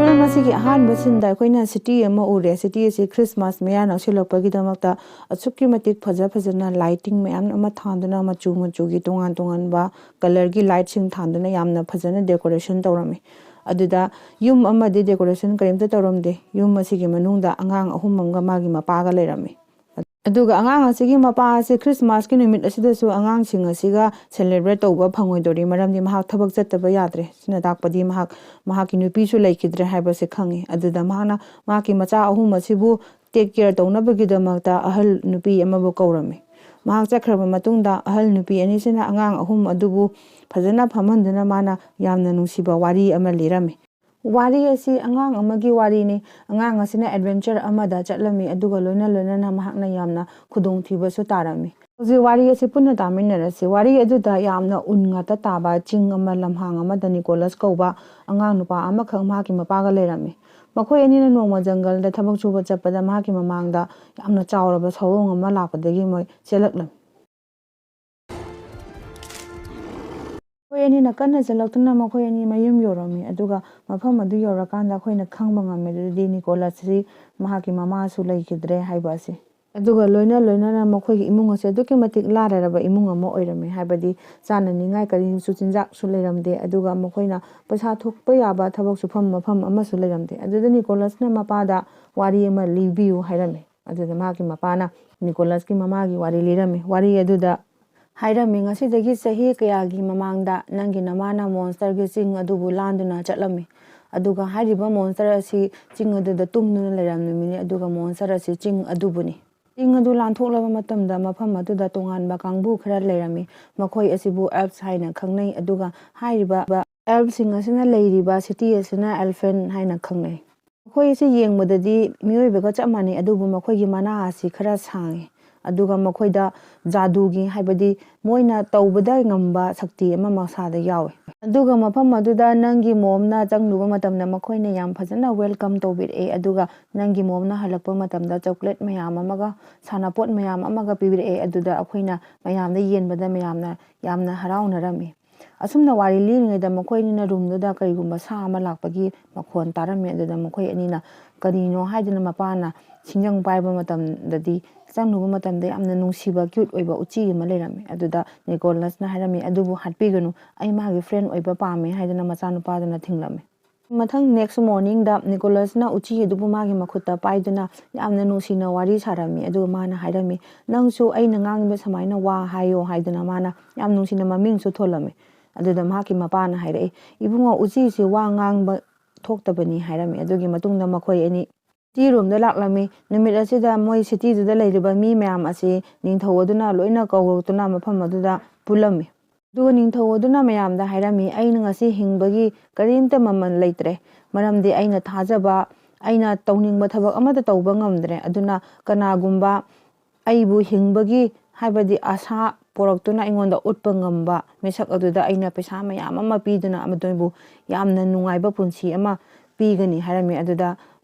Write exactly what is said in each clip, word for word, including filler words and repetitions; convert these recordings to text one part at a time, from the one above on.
Film ꯑꯁꯤꯒꯤ ꯑꯍꯥꯟꯕ ꯁꯤꯟꯗ ꯑꯩꯈꯣꯏꯅ ꯁꯤꯇꯤ ꯑꯃ ꯎꯔꯦ꯫ ꯁꯤꯇꯤ ꯑꯁꯤ ꯈ꯭ꯔꯤꯁꯃꯥꯁ ꯃꯌꯥ ꯅꯛꯁꯤꯜꯂꯛꯄꯒꯤꯗꯃꯛꯇ ꯑꯁꯨꯛꯀꯤ ꯃꯇꯤꯛ ꯐꯖ ꯐꯖꯅ ꯂꯥꯏꯇꯤꯡ ꯃꯌꯥꯝ ꯑꯃ ꯊꯥꯟꯗꯨꯅ, ꯃꯆꯨ ꯃꯆꯨꯒꯤ ꯇꯣꯉꯥꯟ ꯇꯣꯉꯥꯟꯕ ꯀꯂꯔꯒꯤ ꯂꯥꯏꯠꯁꯤꯡ ꯊꯥꯟꯗꯨꯅ ꯌꯥꯝꯅ ꯐꯖꯅ ꯗꯦꯀꯣꯔꯦꯁꯟ ꯇꯧꯔꯝꯃꯤ꯫ ꯑꯗꯨꯗ ꯌꯨꯝ ꯑꯃꯗꯤ ꯗꯦꯀꯣꯔꯦꯁꯟ ꯀꯔꯤꯝꯇ ꯇꯧꯔꯝꯗꯦ꯫ ꯌꯨꯝ ꯑꯁꯤꯒꯤ ꯃꯅꯨꯡꯗ ꯑꯉꯥꯡ ꯑꯍꯨꯝ ꯑꯃꯒ ꯃꯥꯒꯤ ꯃꯄꯥꯒ ꯂꯩꯔꯝꯃꯤ꯫ ꯑꯗꯨꯒ ꯑꯉꯥꯡ ꯑꯁꯤꯒꯤ ꯃꯄꯥ ꯑꯁꯤ ꯈ꯭ꯔꯤꯁꯃꯥꯁꯀꯤ ꯅꯨꯃꯤꯠ ꯑꯁꯤꯗꯁꯨ ꯑꯉꯥꯡꯁꯤꯡ ꯑꯁꯤꯒ ꯁꯦꯂꯦꯕ꯭ꯔꯦꯠ ꯇꯧꯕ ꯐꯪꯉꯣꯏꯗꯣꯔꯤ, ꯃꯔꯝꯗꯤ ꯃꯍꯥꯛ ꯊꯕꯛ ꯆꯠꯇꯕ ꯌꯥꯗ꯭ꯔꯦ꯫ ꯁꯤꯅ ꯇꯥꯛꯄꯗꯤ ꯃꯍꯥꯛ, ꯃꯍꯥꯛꯀꯤ ꯅꯨꯄꯤꯁꯨ ꯂꯩꯈꯤꯗ꯭ꯔꯦ ꯍꯥꯏꯕꯁꯤ ꯈꯪꯉꯤ꯫ ꯑꯗꯨꯗ ꯃꯍꯥꯛꯅ ꯃꯍꯥꯛꯀꯤ ꯃꯆꯥ ꯑꯍꯨꯝ ꯑꯁꯤꯕꯨ ꯇꯦꯛ ꯀꯦꯌꯔ ꯇꯧꯅꯕꯒꯤꯗꯃꯛꯇ ꯑꯍꯜ ꯅꯨꯄꯤ ꯑꯃꯕꯨ ꯀꯧꯔꯝꯃꯤ꯫ ꯃꯍꯥꯛ ꯆꯠꯈ꯭ꯔꯕ ꯃꯇꯨꯡꯗ ꯑꯍꯜ ꯅꯨꯄꯤ ꯑꯅꯤꯁꯤꯅ ꯑꯉꯥꯡ ꯑꯍꯨꯝ ꯑꯗꯨꯕꯨ ꯐꯖꯅ ꯐꯝꯍꯟꯗꯨꯅ ꯃꯥꯅ ꯌꯥꯝꯅ ꯅꯨꯡꯁꯤꯕ ꯋꯥꯔꯤ ꯑꯃ ꯂꯤꯔꯝꯃꯤ꯫ ꯋꯥꯔꯤ ꯑꯁꯤ ꯑꯉꯥꯡ ꯑꯃꯒꯤ ꯋꯥꯔꯤꯅꯤ꯫ ꯑꯉꯥꯡ ꯑꯁꯤꯅ ꯑꯦꯗꯚꯦꯟꯆꯔ ꯑꯃꯗ ꯆꯠꯂꯝꯃꯤ, ꯑꯗꯨꯒ ꯂꯣꯏꯅ ꯂꯣꯏꯅꯅ ꯃꯍꯥꯛꯅ ꯌꯥꯝꯅ ꯈꯨꯗꯣꯡꯊꯤꯕꯁꯨ ꯇꯥꯔꯝꯃꯤ꯫ ꯍꯧꯖꯤꯛ ꯋꯥꯔꯤ ꯑꯁꯤ ꯄꯨꯟꯅ ꯇꯥꯃꯤꯟꯅꯔꯁꯤ꯫ ꯋꯥꯔꯤ ꯑꯗꯨꯗ ꯌꯥꯝꯅ ꯎꯟ ꯉꯥꯛꯇ ꯇꯥꯕ ꯆꯤꯡ ꯑꯃ, ꯂꯝꯍꯥꯡ ꯑꯃꯗ ꯅꯤꯀꯣꯂꯁ ꯀꯧꯕ ꯑꯉꯥꯡ ꯅꯨꯄꯥ ꯑꯃꯈꯛ ꯃꯍꯥꯛꯀꯤ ꯃꯄꯥꯒ ꯂꯩꯔꯝꯃꯤ꯫ ꯃꯈꯣꯏ ꯑꯅꯤꯅ ꯅꯣꯡꯃ ꯖꯪꯒꯜꯗ ꯊꯕꯛ ꯁꯨꯕ ꯆꯠꯄꯗ ꯃꯍꯥꯛꯀꯤ ꯃꯃꯥꯡꯗ ꯌꯥꯝꯅ ꯆꯥꯎꯔꯕ ꯁꯑꯣꯡ ꯑꯃ ꯂꯥꯛꯄꯗꯒꯤ ꯃꯣꯏ ꯆꯦꯜꯂꯛꯂꯝꯃꯤ꯫ ꯃꯈꯣꯏ ꯑꯅꯤꯅ ꯀꯟꯅ ꯆꯦꯜꯂꯛꯇꯨꯅ ꯃꯈꯣꯏ ꯑꯅꯤ ꯃꯌꯨꯝ ꯌꯧꯔꯝꯃꯤ꯫ ꯑꯗꯨꯒ ꯃꯐꯝ ꯑꯗꯨ ꯌꯧꯔꯀꯥꯟꯗ ꯑꯩꯈꯣꯏꯅ ꯈꯪꯕ ꯉꯝꯃꯤ ꯑꯗꯨꯗꯤ ꯅꯤꯀꯣꯂꯁꯁꯤ ꯃꯍꯥꯛꯀꯤ ꯃꯃꯥꯁꯨ ꯂꯩꯈꯤꯗ꯭ꯔꯦ ꯍꯥꯏꯕ ꯑꯁꯤ꯫ ꯑꯗꯨꯒ ꯂꯣꯏꯅ ꯂꯣꯏꯅꯅ ꯃꯈꯣꯏꯒꯤ ꯏꯃꯨꯡ ꯑꯁꯦ ꯑꯗꯨꯛꯀꯤ ꯃꯇꯤꯛ ꯂꯥꯏꯔꯔꯕ ꯏꯃꯨꯡ ꯑꯃ ꯑꯣꯏꯔꯝꯃꯤ, ꯍꯥꯏꯕꯗꯤ ꯆꯥꯅꯅꯤꯡꯉꯥꯏ ꯀꯔꯤꯁꯨ ꯆꯤꯟꯖꯥꯛꯁꯨ ꯂꯩꯔꯝꯗꯦ꯫ ꯑꯗꯨꯒ ꯃꯈꯣꯏꯅ ꯄꯩꯁꯥ ꯊꯣꯛꯄ ꯌꯥꯕ ꯊꯕꯛ ꯁꯨꯐꯝ ꯃꯐꯝ ꯑꯃꯁꯨ ꯂꯩꯔꯝꯗꯦ꯫ ꯑꯗꯨꯗ ꯅꯤꯀꯣꯂꯁꯅ ꯃꯄꯥꯗ ꯋꯥꯔꯤ ꯑꯃ ꯂꯤꯕꯤꯌꯨ ꯍꯥꯏꯔꯝꯃꯤ꯫ ꯑꯗꯨꯗ ꯃꯍꯥꯛꯀꯤ ꯃꯄꯥꯅ ꯅꯤꯀꯣꯂꯁꯀꯤ ꯃꯃꯥꯒꯤ ꯋꯥꯔꯤ ꯂꯤꯔꯝꯃꯤ꯫ ꯋꯥꯔꯤ ꯑꯗꯨꯗ ꯍꯥꯏꯔꯝꯃꯤ, ꯉꯁꯤꯗꯒꯤ ꯆꯍꯤ ꯀꯌꯥꯒꯤ ꯃꯃꯥꯡꯗ ꯅꯪꯒꯤ ꯅꯃꯥꯅ ꯃꯣꯟꯁꯇꯔꯒꯤ ꯆꯤꯡ ꯑꯗꯨꯕꯨ ꯂꯥꯟꯗꯨꯅ ꯆꯠꯂꯝꯃꯤ꯫ ꯑꯗꯨꯒ ꯍꯥꯏꯔꯤꯕ ꯃꯣꯟꯁꯇꯔ ꯑꯁꯤ ꯆꯤꯡ ꯑꯗꯨꯗ ꯇꯨꯝꯗꯨꯅ ꯂꯩꯔꯝꯃꯤꯕꯅꯤ, ꯑꯗꯨꯒ ꯃꯣꯟꯁꯇꯔ ꯑꯁꯤ ꯆꯤꯡ ꯑꯗꯨꯕꯨꯅꯤ꯫ ꯆꯤꯡ ꯑꯗꯨ ꯂꯥꯟꯊꯣꯛꯂꯕ ꯃꯇꯝꯗ ꯃꯐꯝ ꯑꯗꯨꯗ ꯇꯣꯉꯥꯟꯕ ꯀꯥꯡꯕꯨ ꯈꯔ ꯂꯩꯔꯝꯃꯤ꯫ ꯃꯈꯣꯏ ꯑꯁꯤꯕꯨ ꯑꯦꯜꯞꯁ ꯍꯥꯏꯅ ꯈꯪꯅꯩ, ꯑꯗꯨꯒ ꯍꯥꯏꯔꯤꯕ ꯑꯦꯜꯞꯁꯤꯡ ꯑꯁꯤꯅ ꯂꯩꯔꯤꯕ ꯁꯤꯇꯤ ꯑꯁꯤꯅ ꯑꯦꯜꯐꯦꯟ ꯍꯥꯏꯅ ꯈꯪꯅꯩ꯫ ꯃꯈꯣꯏ ꯑꯁꯤ ꯌꯦꯡꯕꯗꯗꯤ ꯃꯤꯑꯣꯏꯕꯒ ꯆꯞ ꯃꯥꯟꯅꯩ, ꯑꯗꯨꯕꯨ ꯃꯈꯣꯏꯒꯤ ꯃꯅꯥ ꯑꯁꯤ ꯈꯔ ꯁꯥꯡꯉꯤ, ꯑꯗꯨꯒ ꯃꯈꯣꯏꯗ ꯖꯥꯗꯨꯒꯤ, ꯍꯥꯏꯕꯗꯤ ꯃꯣꯏꯅ ꯇꯧꯕꯗ ꯉꯝꯕ ꯁꯛꯇꯤ ꯑꯃ ꯃꯁꯥꯗ ꯌꯥꯎꯏ꯫ ꯑꯗꯨꯒ ꯃꯐꯝ ꯑꯗꯨꯗ ꯅꯪꯒꯤ ꯃꯣꯝꯅ ꯆꯪꯂꯨꯕ ꯃꯇꯝꯗ ꯃꯈꯣꯏꯅ ꯌꯥꯝ ꯐꯖꯅ ꯋꯦꯜꯀꯝ ꯇꯧꯕꯤꯔꯛꯑꯦ, ꯑꯗꯨꯒ ꯅꯪꯒꯤ ꯃꯣꯝꯅ ꯍꯜꯂꯛꯄ ꯃꯇꯝꯗ ꯆꯣꯀ꯭ꯂꯦꯠ ꯃꯌꯥꯝ ꯑꯃꯒ ꯁꯥꯟꯅꯄꯣꯠ ꯃꯌꯥꯝ ꯑꯃꯒ ꯄꯤꯕꯤꯔꯛꯑꯦ꯫ ꯑꯗꯨꯗ ꯑꯩꯈꯣꯏꯅ ꯃꯌꯥꯝꯗ ꯌꯦꯟꯕꯗ ꯃꯌꯥꯝꯅ ꯌꯥꯝꯅ ꯍꯔꯥꯎꯅꯔꯝꯃꯤ꯫ ꯑꯁꯨꯝꯅ ꯋꯥꯔꯤ ꯂꯤꯔꯤꯉꯩꯗ ꯃꯈꯣꯏ ꯑꯅꯤꯅ ꯔꯨꯝꯗꯨꯗ ꯀꯔꯤꯒꯨꯝꯕ ꯁꯥ ꯑꯃ ꯂꯥꯛꯄꯒꯤ ꯃꯈꯣꯟ ꯇꯥꯔꯝꯃꯤ꯫ ꯑꯗꯨꯗ ꯃꯈꯣꯏ ꯑꯅꯤꯅ ꯀꯔꯤꯅꯣ ꯍꯥꯏꯗꯨꯅ ꯃꯄꯥꯅ ꯁꯤꯡꯖꯪ ꯄꯥꯏꯕ ꯃꯇꯝꯗꯗꯤ, ꯆꯪꯂꯨꯕ ꯃꯇꯝꯗ ꯌꯥꯝꯅ ꯅꯨꯡꯁꯤꯕ, ꯀ꯭ꯌꯨꯠ ꯑꯣꯏꯕ ꯎꯆꯤ ꯑꯃ ꯂꯩꯔꯝꯃꯤ꯫ ꯑꯗꯨꯗ ꯅꯤꯀꯣꯂꯁꯅ ꯍꯥꯏꯔꯝꯃꯤ, "ꯑꯗꯨꯕꯨ ꯍꯥꯠꯄꯤꯒꯅꯨ, ꯑꯩ ꯃꯥꯒꯤ ꯐ꯭ꯔꯦꯟ ꯑꯣꯏꯕ ꯄꯥꯝꯃꯦ" ꯍꯥꯏꯗꯨꯅ ꯃꯆꯥꯅꯨꯄꯥꯗꯨꯅ ꯊꯤꯡꯂꯝꯃꯤ꯫ ꯃꯊꯪ ꯅꯦꯛꯁ ꯃꯣꯔꯅꯤꯡꯗ ꯅꯤꯀꯣꯂꯁꯅ ꯎꯆꯤ ꯑꯗꯨꯕꯨ ꯃꯥꯒꯤ ꯃꯈꯨꯠꯇ ꯄꯥꯏꯗꯨꯅ ꯌꯥꯝꯅ ꯅꯨꯡꯁꯤꯅ ꯋꯥꯔꯤ ꯁꯥꯔꯝꯃꯤ꯫ ꯑꯗꯨꯒ ꯃꯥꯅ ꯍꯥꯏꯔꯝꯃꯤ, "ꯅꯪꯁꯨ ꯑꯩꯅ ꯉꯥꯡꯉꯤꯕ ꯁꯨꯃꯥꯏꯅ ꯋꯥ ꯍꯥꯏꯌꯣ" ꯍꯥꯏꯗꯨꯅ ꯃꯥꯅ ꯌꯥꯝ ꯅꯨꯡꯁꯤꯅ ꯃꯃꯤꯡꯁꯨ ꯊꯣꯜꯂꯝꯃꯤ꯫ ꯑꯗꯨꯗ ꯃꯍꯥꯛꯀꯤ ꯃꯄꯥꯅ ꯍꯥꯏꯔꯛꯏ, "ꯏꯕꯨꯡꯉꯣ, ꯎꯆꯤꯁꯤ ꯋꯥ ꯉꯥꯡꯕ ꯊꯣꯛꯇꯕꯅꯤ" ꯍꯥꯏꯔꯝꯃꯤ꯫ ꯑꯗꯨꯒꯤ ꯃꯇꯨꯡꯗ ꯃꯈꯣꯏ ꯑꯅꯤ ꯇꯤ ꯔꯨꯝꯗ ꯂꯥꯛꯂꯝꯃꯤ꯫ ꯅꯨꯃꯤꯠ ꯑꯁꯤꯗ ꯃꯣꯏ ꯁꯤꯇꯤꯗꯨꯗ ꯂꯩꯔꯤꯕ ꯃꯤ ꯃꯌꯥꯝ ꯑꯁꯤ ꯅꯤꯡꯊꯧ ꯑꯗꯨꯅ ꯂꯣꯏꯅ ꯀꯧꯔꯛꯇꯨꯅ ꯃꯐꯝ ꯑꯗꯨꯗ ꯄꯨꯜꯂꯝꯃꯤ꯫ ꯑꯗꯨꯒ ꯅꯤꯡꯊꯧ ꯑꯗꯨꯅ ꯃꯌꯥꯝꯗ ꯍꯥꯏꯔꯝꯃꯤ, "ꯑꯩꯅ ꯉꯁꯤ ꯍꯤꯡꯕꯒꯤ ꯀꯔꯤꯝꯇ ꯃꯃꯜ ꯂꯩꯇ꯭ꯔꯦ, ꯃꯔꯝꯗꯤ ꯑꯩꯅ ꯊꯥꯖꯕ, ꯑꯩꯅ ꯇꯧꯅꯤꯡꯕ ꯊꯕꯛ ꯑꯃꯠꯇ ꯇꯧꯕ ꯉꯝꯗ꯭ꯔꯦ꯫ ꯑꯗꯨꯅ ꯀꯅꯥꯒꯨꯝꯕ ꯑꯩꯕꯨ ꯍꯤꯡꯕꯒꯤ, ꯍꯥꯏꯕꯗꯤ ꯑꯁꯥ ꯄꯣꯔꯛꯇꯨꯅ ꯑꯩꯉꯣꯟꯗ ꯎꯠꯄ ꯉꯝꯕ ꯃꯤꯁꯛ ꯑꯗꯨꯗ ꯑꯩꯅ ꯄꯩꯁꯥ ꯃꯌꯥꯝ ꯑꯃ ꯄꯤꯗꯨꯅ ꯃꯗꯨꯕꯨ ꯌꯥꯝꯅ ꯅꯨꯡꯉꯥꯏꯕ ꯄꯨꯟꯁꯤ ꯑꯃ ꯄꯤꯒꯅꯤ" ꯍꯥꯏꯔꯝꯃꯤ꯫ ꯑꯗꯨꯗ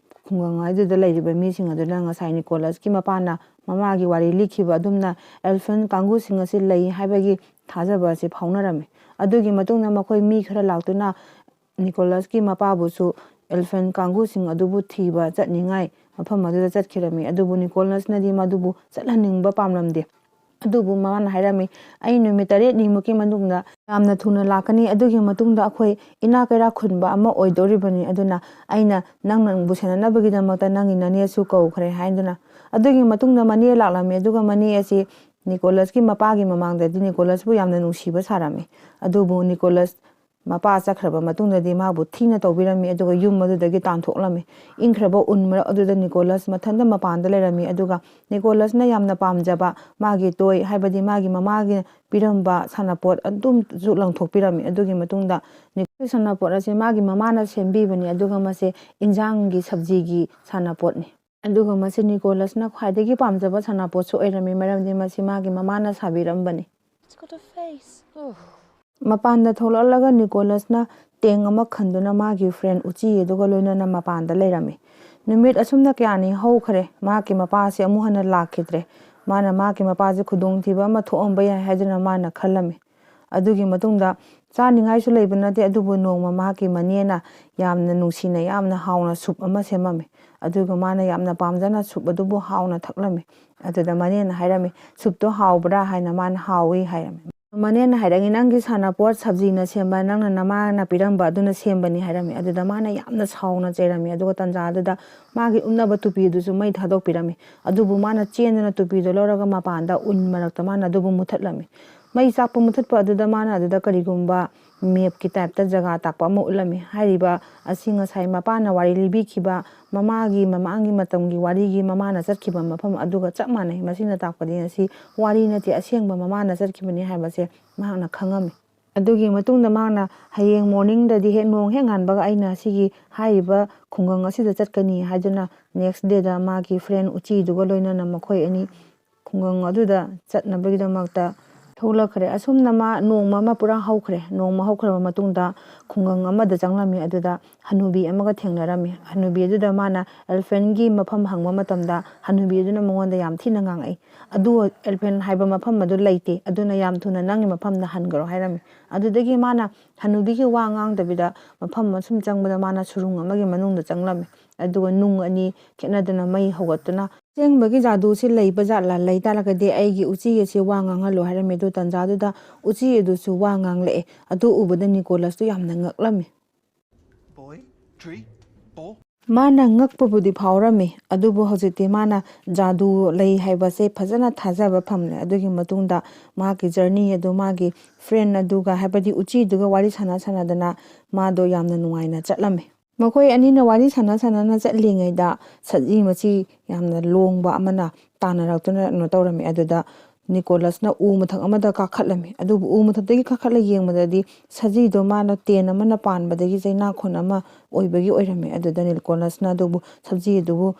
ꯈꯨꯡꯒꯪ ꯑꯗꯨꯗ ꯂꯩꯔꯤꯕ ꯃꯤꯁꯤꯡ ꯑꯗꯨꯅ ꯉꯁꯥꯏ ꯅꯤꯀꯣꯂꯁꯀꯤ ꯃꯄꯥꯅ ꯃꯃꯥꯒꯤ ꯋꯥꯔꯤ ꯂꯤꯈꯤꯕ ꯑꯗꯨꯝꯅ ꯑꯦꯜꯐꯤꯟ ꯀꯥꯡꯕꯨꯁꯤꯡ ꯑꯁꯤ ꯂꯩ ꯍꯥꯏꯕꯒꯤ ꯊꯥꯖꯕ ꯑꯁꯤ ꯐꯥꯎꯅꯔꯝꯃꯤ꯫ ꯑꯗꯨꯒꯤ ꯃꯇꯨꯡꯗ ꯃꯈꯣꯏ ꯃꯤ ꯈꯔ ꯂꯥꯛꯇꯨꯅ ꯅꯤꯀꯣꯂꯁꯀꯤ ꯃꯄꯥꯕꯨꯁꯨ ꯑꯦꯜꯐꯤꯟ ꯀꯥꯡꯕꯨꯁꯤꯡ ꯑꯗꯨꯕꯨ ꯊꯤꯕ ꯆꯠꯅꯤꯡꯉꯥꯏ ꯃꯐꯝ ꯑꯗꯨꯗ ꯆꯠꯈꯤꯔꯝꯃꯤ꯫ ꯑꯗꯨꯕꯨ ꯅꯤꯀꯣꯂꯁꯅꯗꯤ ꯃꯗꯨꯕꯨ ꯆꯠꯍꯟꯅꯤꯡꯕ ꯄꯥꯝꯂꯝꯗꯦ꯫ ꯑꯗꯨꯕꯨ ꯃꯥꯅ ꯍꯥꯏꯔꯝꯃꯤ, "ꯑꯩ ꯅꯨꯃꯤꯠ ꯇꯔꯦꯠꯅꯤꯃꯨꯛꯀꯤ ꯃꯅꯨꯡꯗ ꯌꯥꯝꯅ ꯊꯨꯅ ꯂꯥꯛꯀꯅꯤ꯫ ꯑꯗꯨꯒꯤ ꯃꯇꯨꯡꯗ ꯑꯩꯈꯣꯏ ꯏꯅꯥꯛ ꯀꯩꯔꯥꯛ ꯈꯨꯟꯕ ꯑꯃ ꯑꯣꯏꯗꯣꯔꯤꯕꯅꯤ꯫ ꯑꯗꯨꯅ ꯑꯩꯅ ꯅꯪ, ꯅꯪꯕꯨ ꯁꯦꯟꯅꯅꯕꯒꯤꯗꯃꯛꯇ ꯅꯪꯒꯤ ꯅꯅꯦꯁꯨ ꯀꯧꯈ꯭ꯔꯦ" ꯍꯥꯏꯗꯨꯅ꯫ ꯑꯗꯨꯒꯤ ꯃꯇꯨꯡꯗ ꯃꯅꯦ ꯂꯥꯛꯂꯝꯃꯤ꯫ ꯑꯗꯨꯒ ꯃꯅꯦ ꯑꯁꯤ ꯅꯤꯀꯣꯂꯁꯀꯤ ꯃꯄꯥꯒꯤ ꯃꯃꯥꯡꯗꯗꯤ ꯅꯤꯀꯣꯂꯁꯄꯨ ꯌꯥꯝꯅ ꯅꯨꯡꯁꯤꯕ ꯁꯥꯔꯝꯃꯤ꯫ ꯑꯗꯨꯕꯨ ꯅꯤꯀꯣꯂꯁ ꯃꯄꯥ ꯆꯠꯈ꯭ꯔꯕ ꯃꯇꯨꯡꯗꯗꯤ ꯃꯥꯕꯨ ꯊꯤꯅ ꯇꯧꯕꯤꯔꯝꯃꯤ, ꯑꯗꯨꯒ ꯌꯨꯝ ꯑꯗꯨꯗꯒꯤ ꯇꯥꯟꯊꯣꯛꯂꯝꯃꯤ꯫ ꯏꯪꯈ꯭ꯔꯕ ꯎꯟ ꯃꯔꯛ ꯑꯗꯨꯗ ꯅꯤꯀꯣꯂꯁ ꯃꯊꯟꯇ ꯃꯄꯥꯟꯗ ꯂꯩꯔꯝꯃꯤ, ꯑꯗꯨꯒ ꯅꯤꯀꯣꯂꯁꯅ ꯌꯥꯝꯅ ꯄꯥꯝꯖꯕ ꯃꯥꯒꯤ ꯇꯣꯏ, ꯍꯥꯏꯕꯗꯤ ꯃꯥꯒꯤ ꯃꯃꯥꯒꯤ ꯄꯤꯔꯝꯕ ꯁꯥꯟꯅꯄꯣꯠ ꯑꯗꯨꯝꯁꯨ ꯂꯪꯊꯣꯛꯄꯤꯔꯝꯃꯤ꯫ ꯑꯗꯨꯒꯤ ꯃꯇꯨꯡꯗ ꯅꯤꯀꯣꯂꯁ ꯁꯥꯟꯅꯄꯣꯠ ꯑꯁꯤ ꯃꯥꯒꯤ ꯃꯃꯥꯅ ꯁꯦꯝꯕꯤꯕꯅꯤ, ꯑꯗꯨꯒ ꯃꯁꯤ ꯏꯟꯖꯥꯡꯒꯤ ꯁꯕꯖꯤꯒꯤ ꯁꯥꯟꯅꯄꯣꯠꯅꯤ꯫ ꯑꯗꯨꯒ ꯃꯁꯤ ꯅꯤꯀꯣꯂꯁꯅ ꯈ꯭ꯋꯥꯏꯗꯒꯤ ꯄꯥꯝꯖꯕ ꯁꯥꯟꯅꯄꯣꯠꯁꯨ ꯑꯣꯏꯔꯝꯃꯤ, ꯃꯔꯝꯗꯤ ꯃꯁꯤ ꯃꯥꯒꯤ ꯃꯃꯥꯅ ꯁꯥꯕꯤꯔꯝꯕꯅꯤ꯫ It's got a face. Oh. ꯃꯄꯥꯟꯗ ꯊꯣꯛꯂꯛꯂꯒ ꯅꯤꯀꯣꯂꯁꯅ ꯇꯦꯡ ꯑꯃ ꯈꯟꯗꯨꯅ ꯃꯥꯒꯤ ꯐ꯭ꯔꯦꯟ ꯎꯆꯤ ꯑꯗꯨꯒ ꯂꯣꯏꯅꯅ ꯃꯄꯥꯟꯗ ꯂꯩꯔꯝꯃꯤ꯫ ꯅꯨꯃꯤꯠ ꯑꯁꯨꯝꯅ ꯀꯌꯥꯅꯤ ꯍꯧꯈ꯭ꯔꯦ, ꯃꯍꯥꯛꯀꯤ ꯃꯄꯥ ꯑꯁꯤ ꯑꯃꯨꯛ ꯍꯟꯅ ꯂꯥꯛꯈꯤꯗ꯭ꯔꯦ꯫ ꯃꯥꯅ ꯃꯍꯥꯛꯀꯤ ꯃꯄꯥꯁꯤ ꯈꯨꯗꯣꯡꯊꯤꯕ ꯑꯃ ꯊꯣꯛꯑꯝꯕ ꯌꯥꯏ ꯍꯥꯏꯗꯨꯅ ꯃꯥꯅ ꯈꯜꯂꯝꯃꯤ꯫ ꯑꯗꯨꯒꯤ ꯃꯇꯨꯡꯗ ꯆꯥꯅꯤꯡꯉꯥꯏꯁꯨ ꯂꯩꯕ ꯅꯠꯇꯦ꯫ ꯑꯗꯨꯕꯨ ꯅꯣꯡꯃ ꯃꯍꯥꯛꯀꯤ ꯃꯅꯦꯅ ꯌꯥꯝꯅ ꯅꯨꯡꯁꯤꯅ ꯌꯥꯝꯅ ꯍꯥꯎꯅ ꯁꯨꯞ ꯑꯃ ꯁꯦꯝꯃꯝꯃꯤ꯫ ꯑꯗꯨꯒ ꯃꯥꯅ ꯌꯥꯝꯅ ꯄꯥꯝꯖꯅ ꯁꯨꯞ ꯑꯗꯨꯕꯨ ꯍꯥꯎꯅ ꯊꯛꯂꯝꯃꯤ꯫ ꯑꯗꯨꯗ ꯃꯅꯦꯅ ꯍꯥꯏꯔꯝꯃꯤ, "ꯁꯨꯞꯇꯣ ꯍꯥꯎꯕ꯭ꯔꯥ?" ꯍꯥꯏꯅ꯫ ꯃꯥꯅ "ꯍꯥꯎꯏ" ꯍꯥꯏꯔꯝꯃꯤ꯫ ꯃꯅꯦꯅ ꯍꯥꯏꯔꯛꯏ, "ꯅꯪꯒꯤ ꯁꯥꯟꯅꯄꯣꯠ ꯁꯕꯖꯤꯅ ꯁꯦꯝꯕ, ꯅꯪꯅ ꯅꯃꯥꯅ ꯄꯤꯔꯝꯕ ꯑꯗꯨꯅ ꯁꯦꯝꯕꯅꯤ" ꯍꯥꯏꯔꯝꯃꯤ꯫ ꯑꯗꯨꯗ ꯃꯥꯅ ꯌꯥꯝꯅ ꯁꯥꯎꯅ ꯆꯩꯔꯝꯃꯤ꯫ ꯑꯗꯨꯒ ꯇꯟꯖꯥꯗꯨꯗ ꯃꯥꯒꯤ ꯎꯞꯅꯕ ꯇꯨꯄꯤꯗꯨꯁꯨ ꯃꯩ ꯊꯥꯗꯣꯛꯄꯤꯔꯝꯃꯤ꯫ ꯑꯗꯨꯕꯨ ꯃꯥꯅ ꯆꯦꯟꯗꯨꯅ ꯇꯨꯄꯤꯗꯣ ꯂꯧꯔꯒ ꯃꯄꯥꯟꯗ ꯎꯟ ꯃꯔꯛꯇ ꯃꯥꯅ ꯑꯗꯨꯕꯨ ꯃꯨꯊꯠꯂꯝꯃꯤ꯫ ꯃꯩ ꯆꯥꯛꯄ ꯃꯨꯊꯠꯄ ꯑꯗꯨꯗ ꯃꯥꯅ ꯑꯗꯨꯗ ꯀꯔꯤꯒꯨꯝꯕ ꯃꯦꯞꯀꯤ ꯇꯥꯏꯞꯇ ꯖꯒꯥ ꯇꯥꯛꯄ ꯑꯃ ꯎꯠꯂꯝꯃꯤ꯫ ꯍꯥꯏꯔꯤꯕ ꯑꯁꯤ ꯉꯁꯥꯏ ꯃꯄꯥꯅ ꯋꯥꯔꯤ ꯂꯤꯕꯤꯈꯤꯕ ꯃꯃꯥꯒꯤ ꯃꯃꯥꯡꯒꯤ ꯃꯇꯝꯒꯤ ꯋꯥꯔꯤꯒꯤ ꯃꯃꯥꯅ ꯆꯠꯈꯤꯕ ꯃꯐꯝ ꯑꯗꯨꯒ ꯆꯞ ꯃꯥꯟꯅꯩ꯫ ꯃꯁꯤꯅ ꯇꯥꯛꯄꯗꯤ ꯉꯁꯤ ꯋꯥꯔꯤ ꯅꯠꯇꯦ, ꯑꯁꯦꯡꯕ ꯃꯃꯥꯅ ꯆꯠꯈꯤꯕꯅꯤ ꯍꯥꯏꯕꯁꯦ ꯃꯍꯥꯛꯅ ꯈꯪꯉꯝꯃꯤ꯫ ꯑꯗꯨꯒꯤ ꯃꯇꯨꯡꯗ ꯃꯍꯥꯛꯅ ꯍꯌꯦꯡ ꯃꯣꯔꯅꯤꯡꯗꯗꯤ ꯍꯦꯛ ꯅꯣꯡ ꯍꯦꯛ ꯉꯥꯟꯕꯒ ꯑꯩꯅ ꯁꯤꯒꯤ ꯍꯥꯏꯔꯤꯕ ꯈꯨꯡꯒꯪ ꯑꯁꯤꯗ ꯆꯠꯀꯅꯤ ꯍꯥꯏꯗꯨꯅ ꯅꯦꯛꯁ ꯗꯦꯗ ꯃꯥꯒꯤ ꯐ꯭ꯔꯦꯟ ꯎꯆꯤꯗꯨꯒ ꯂꯣꯏꯅꯅ ꯃꯈꯣꯏ ꯑꯅꯤ ꯈꯨꯡꯒꯪ ꯑꯗꯨꯗ ꯆꯠꯅꯕꯒꯤꯗꯃꯛꯇ ꯊꯣꯛꯂꯛꯈ꯭ꯔꯦ꯫ ꯑꯁꯨꯝꯅ ꯃꯥ ꯅꯣꯡꯃ ꯑꯃ ꯄꯨꯔꯥ ꯍꯧꯈ꯭ꯔꯦ꯫ ꯅꯣꯡꯃ ꯍꯧꯈ꯭ꯔꯕ ꯃꯇꯨꯡꯗ ꯈꯨꯡꯒꯪ ꯑꯃꯗ ꯆꯪꯂꯝꯃꯤ꯫ ꯑꯗꯨꯗ ꯍꯅꯨꯕꯤ ꯑꯃꯒ ꯊꯦꯡꯅꯔꯝꯃꯤ꯫ ꯍꯅꯨꯕꯤ ꯑꯗꯨꯗ ꯃꯥꯅ ꯑꯦꯂꯤꯐꯦꯟꯒꯤ ꯃꯐꯝ ꯍꯪꯕ ꯃꯇꯝꯗ ꯍꯅꯨꯕꯤ ꯑꯗꯨꯅ ꯃꯉꯣꯟꯗ ꯌꯥꯝ ꯊꯤꯅ ꯉꯥꯡꯉꯛꯏ꯫ "ꯑꯗꯨ ꯑꯦꯂꯤꯐꯦꯟ ꯍꯥꯏꯕ ꯃꯐꯝ ꯑꯗꯨ ꯂꯩꯇꯦ, ꯑꯗꯨꯅ ꯌꯥꯝ ꯊꯨꯅ ꯅꯪꯒꯤ ꯃꯐꯝꯗ ꯍꯟꯈ꯭ꯔꯣ" ꯍꯥꯏꯔꯝꯃꯤ꯫ ꯑꯗꯨꯗꯒꯤ ꯃꯥꯅ ꯍꯅꯨꯕꯤꯒꯤ ꯋꯥ ꯉꯥꯡꯗꯕꯤꯗ ꯃꯐꯝ ꯑꯁꯨꯝ ꯆꯪꯕꯗ ꯃꯥꯅ ꯁꯨꯔꯨꯡ ꯑꯃꯒꯤ ꯃꯅꯨꯡꯗ ꯆꯪꯂꯝꯃꯤ꯫ ꯑꯗꯨꯒ ꯅꯨꯡ ꯑꯅꯤ ꯈꯦꯠꯅꯗꯨꯅ ꯃꯩ ꯍꯧꯒꯠꯇꯨꯅ, "ꯑꯁꯦꯡꯕꯒꯤ ꯖꯥꯗꯨꯁꯤ ꯂꯩꯕ ꯖꯥꯠꯂꯥ? ꯂꯩ ꯇꯥꯔꯒꯗꯤ ꯑꯩꯒꯤ ꯎꯆꯤ ꯑꯁꯤ ꯋꯥ ꯉꯥꯡꯍꯜꯂꯨ" ꯍꯥꯏꯔꯝꯃꯤ꯫ ꯑꯗꯨ ꯇꯟꯖꯥꯗꯨꯗ ꯎꯆꯤ ꯑꯗꯨꯁꯨ ꯋꯥ ꯉꯥꯡꯂꯛꯑꯦ꯫ ꯑꯗꯨ ꯎꯕꯗ ꯅꯤꯀꯣꯂꯁꯇꯨ ꯌꯥꯝꯅ ꯉꯛꯂꯝꯃꯤ꯫ Boy, tree, ball. ꯃꯥꯅ ꯉꯛꯄꯕꯨꯗꯤ ꯐꯥꯎꯔꯝꯃꯤ, ꯑꯗꯨꯕꯨ ꯍꯧꯖꯤꯛꯇꯤ ꯃꯥꯅ ꯖꯥꯗꯨ ꯂꯩ ꯍꯥꯏꯕꯁꯦ ꯐꯖꯅ ꯊꯥꯖꯕ ꯐꯪꯂꯦ꯫ ꯑꯗꯨꯒꯤ ꯃꯇꯨꯡꯗ ꯃꯥꯒꯤ ꯖꯔꯅꯤ ꯑꯗꯨ ꯃꯥꯒꯤ ꯐ꯭ꯔꯦꯟ ꯑꯗꯨꯒ, ꯍꯥꯏꯕꯗꯤ ꯎꯆꯤꯗꯨꯒ ꯋꯥꯔꯤ ꯁꯥꯟꯅ ꯁꯥꯟꯅꯗꯅ ꯃꯥꯗꯣ ꯌꯥꯝꯅ ꯅꯨꯡꯉꯥꯏꯅ ꯆꯠꯂꯝꯃꯤ꯫ ꯃꯈꯣꯏ ꯑꯅꯤꯅ ꯋꯥꯔꯤ ꯁꯥꯟꯅ ꯁꯥꯟꯅꯅ ꯆꯠꯂꯤꯉꯩꯗ ꯁꯖꯤ ꯃꯆꯤ ꯌꯥꯝꯅ ꯂꯣꯡꯕ ꯑꯃꯅ ꯇꯥꯟꯅꯔꯛꯇꯨꯅ ꯀꯩꯅꯣ ꯇꯧꯔꯝꯃꯤ꯫ ꯑꯗꯨꯗ ꯅꯤꯀꯣꯂꯁꯅ ꯎ ꯃꯊꯛ ꯑꯃꯗ ꯀꯥꯈꯠꯂꯝꯃꯤ꯫ ꯑꯗꯨꯕꯨ ꯎ ꯃꯊꯛꯇꯒꯤ ꯀꯥꯈꯠꯂ ꯌꯦꯡꯕꯗꯗꯤ ꯁꯖꯤꯗꯣ ꯃꯥꯅ ꯇꯦꯟ ꯑꯃꯅ ꯄꯥꯟꯕꯗꯒꯤ ꯆꯩꯅꯥꯈꯣꯟ ꯑꯃ ꯑꯣꯏꯕꯒꯤ ꯑꯣꯏꯔꯝꯃꯤ꯫ ꯑꯗꯨꯗ ꯅꯤꯀꯣꯂꯁꯅ ꯑꯗꯨꯕꯨ, ꯁꯖꯤ ꯑꯗꯨꯕꯨ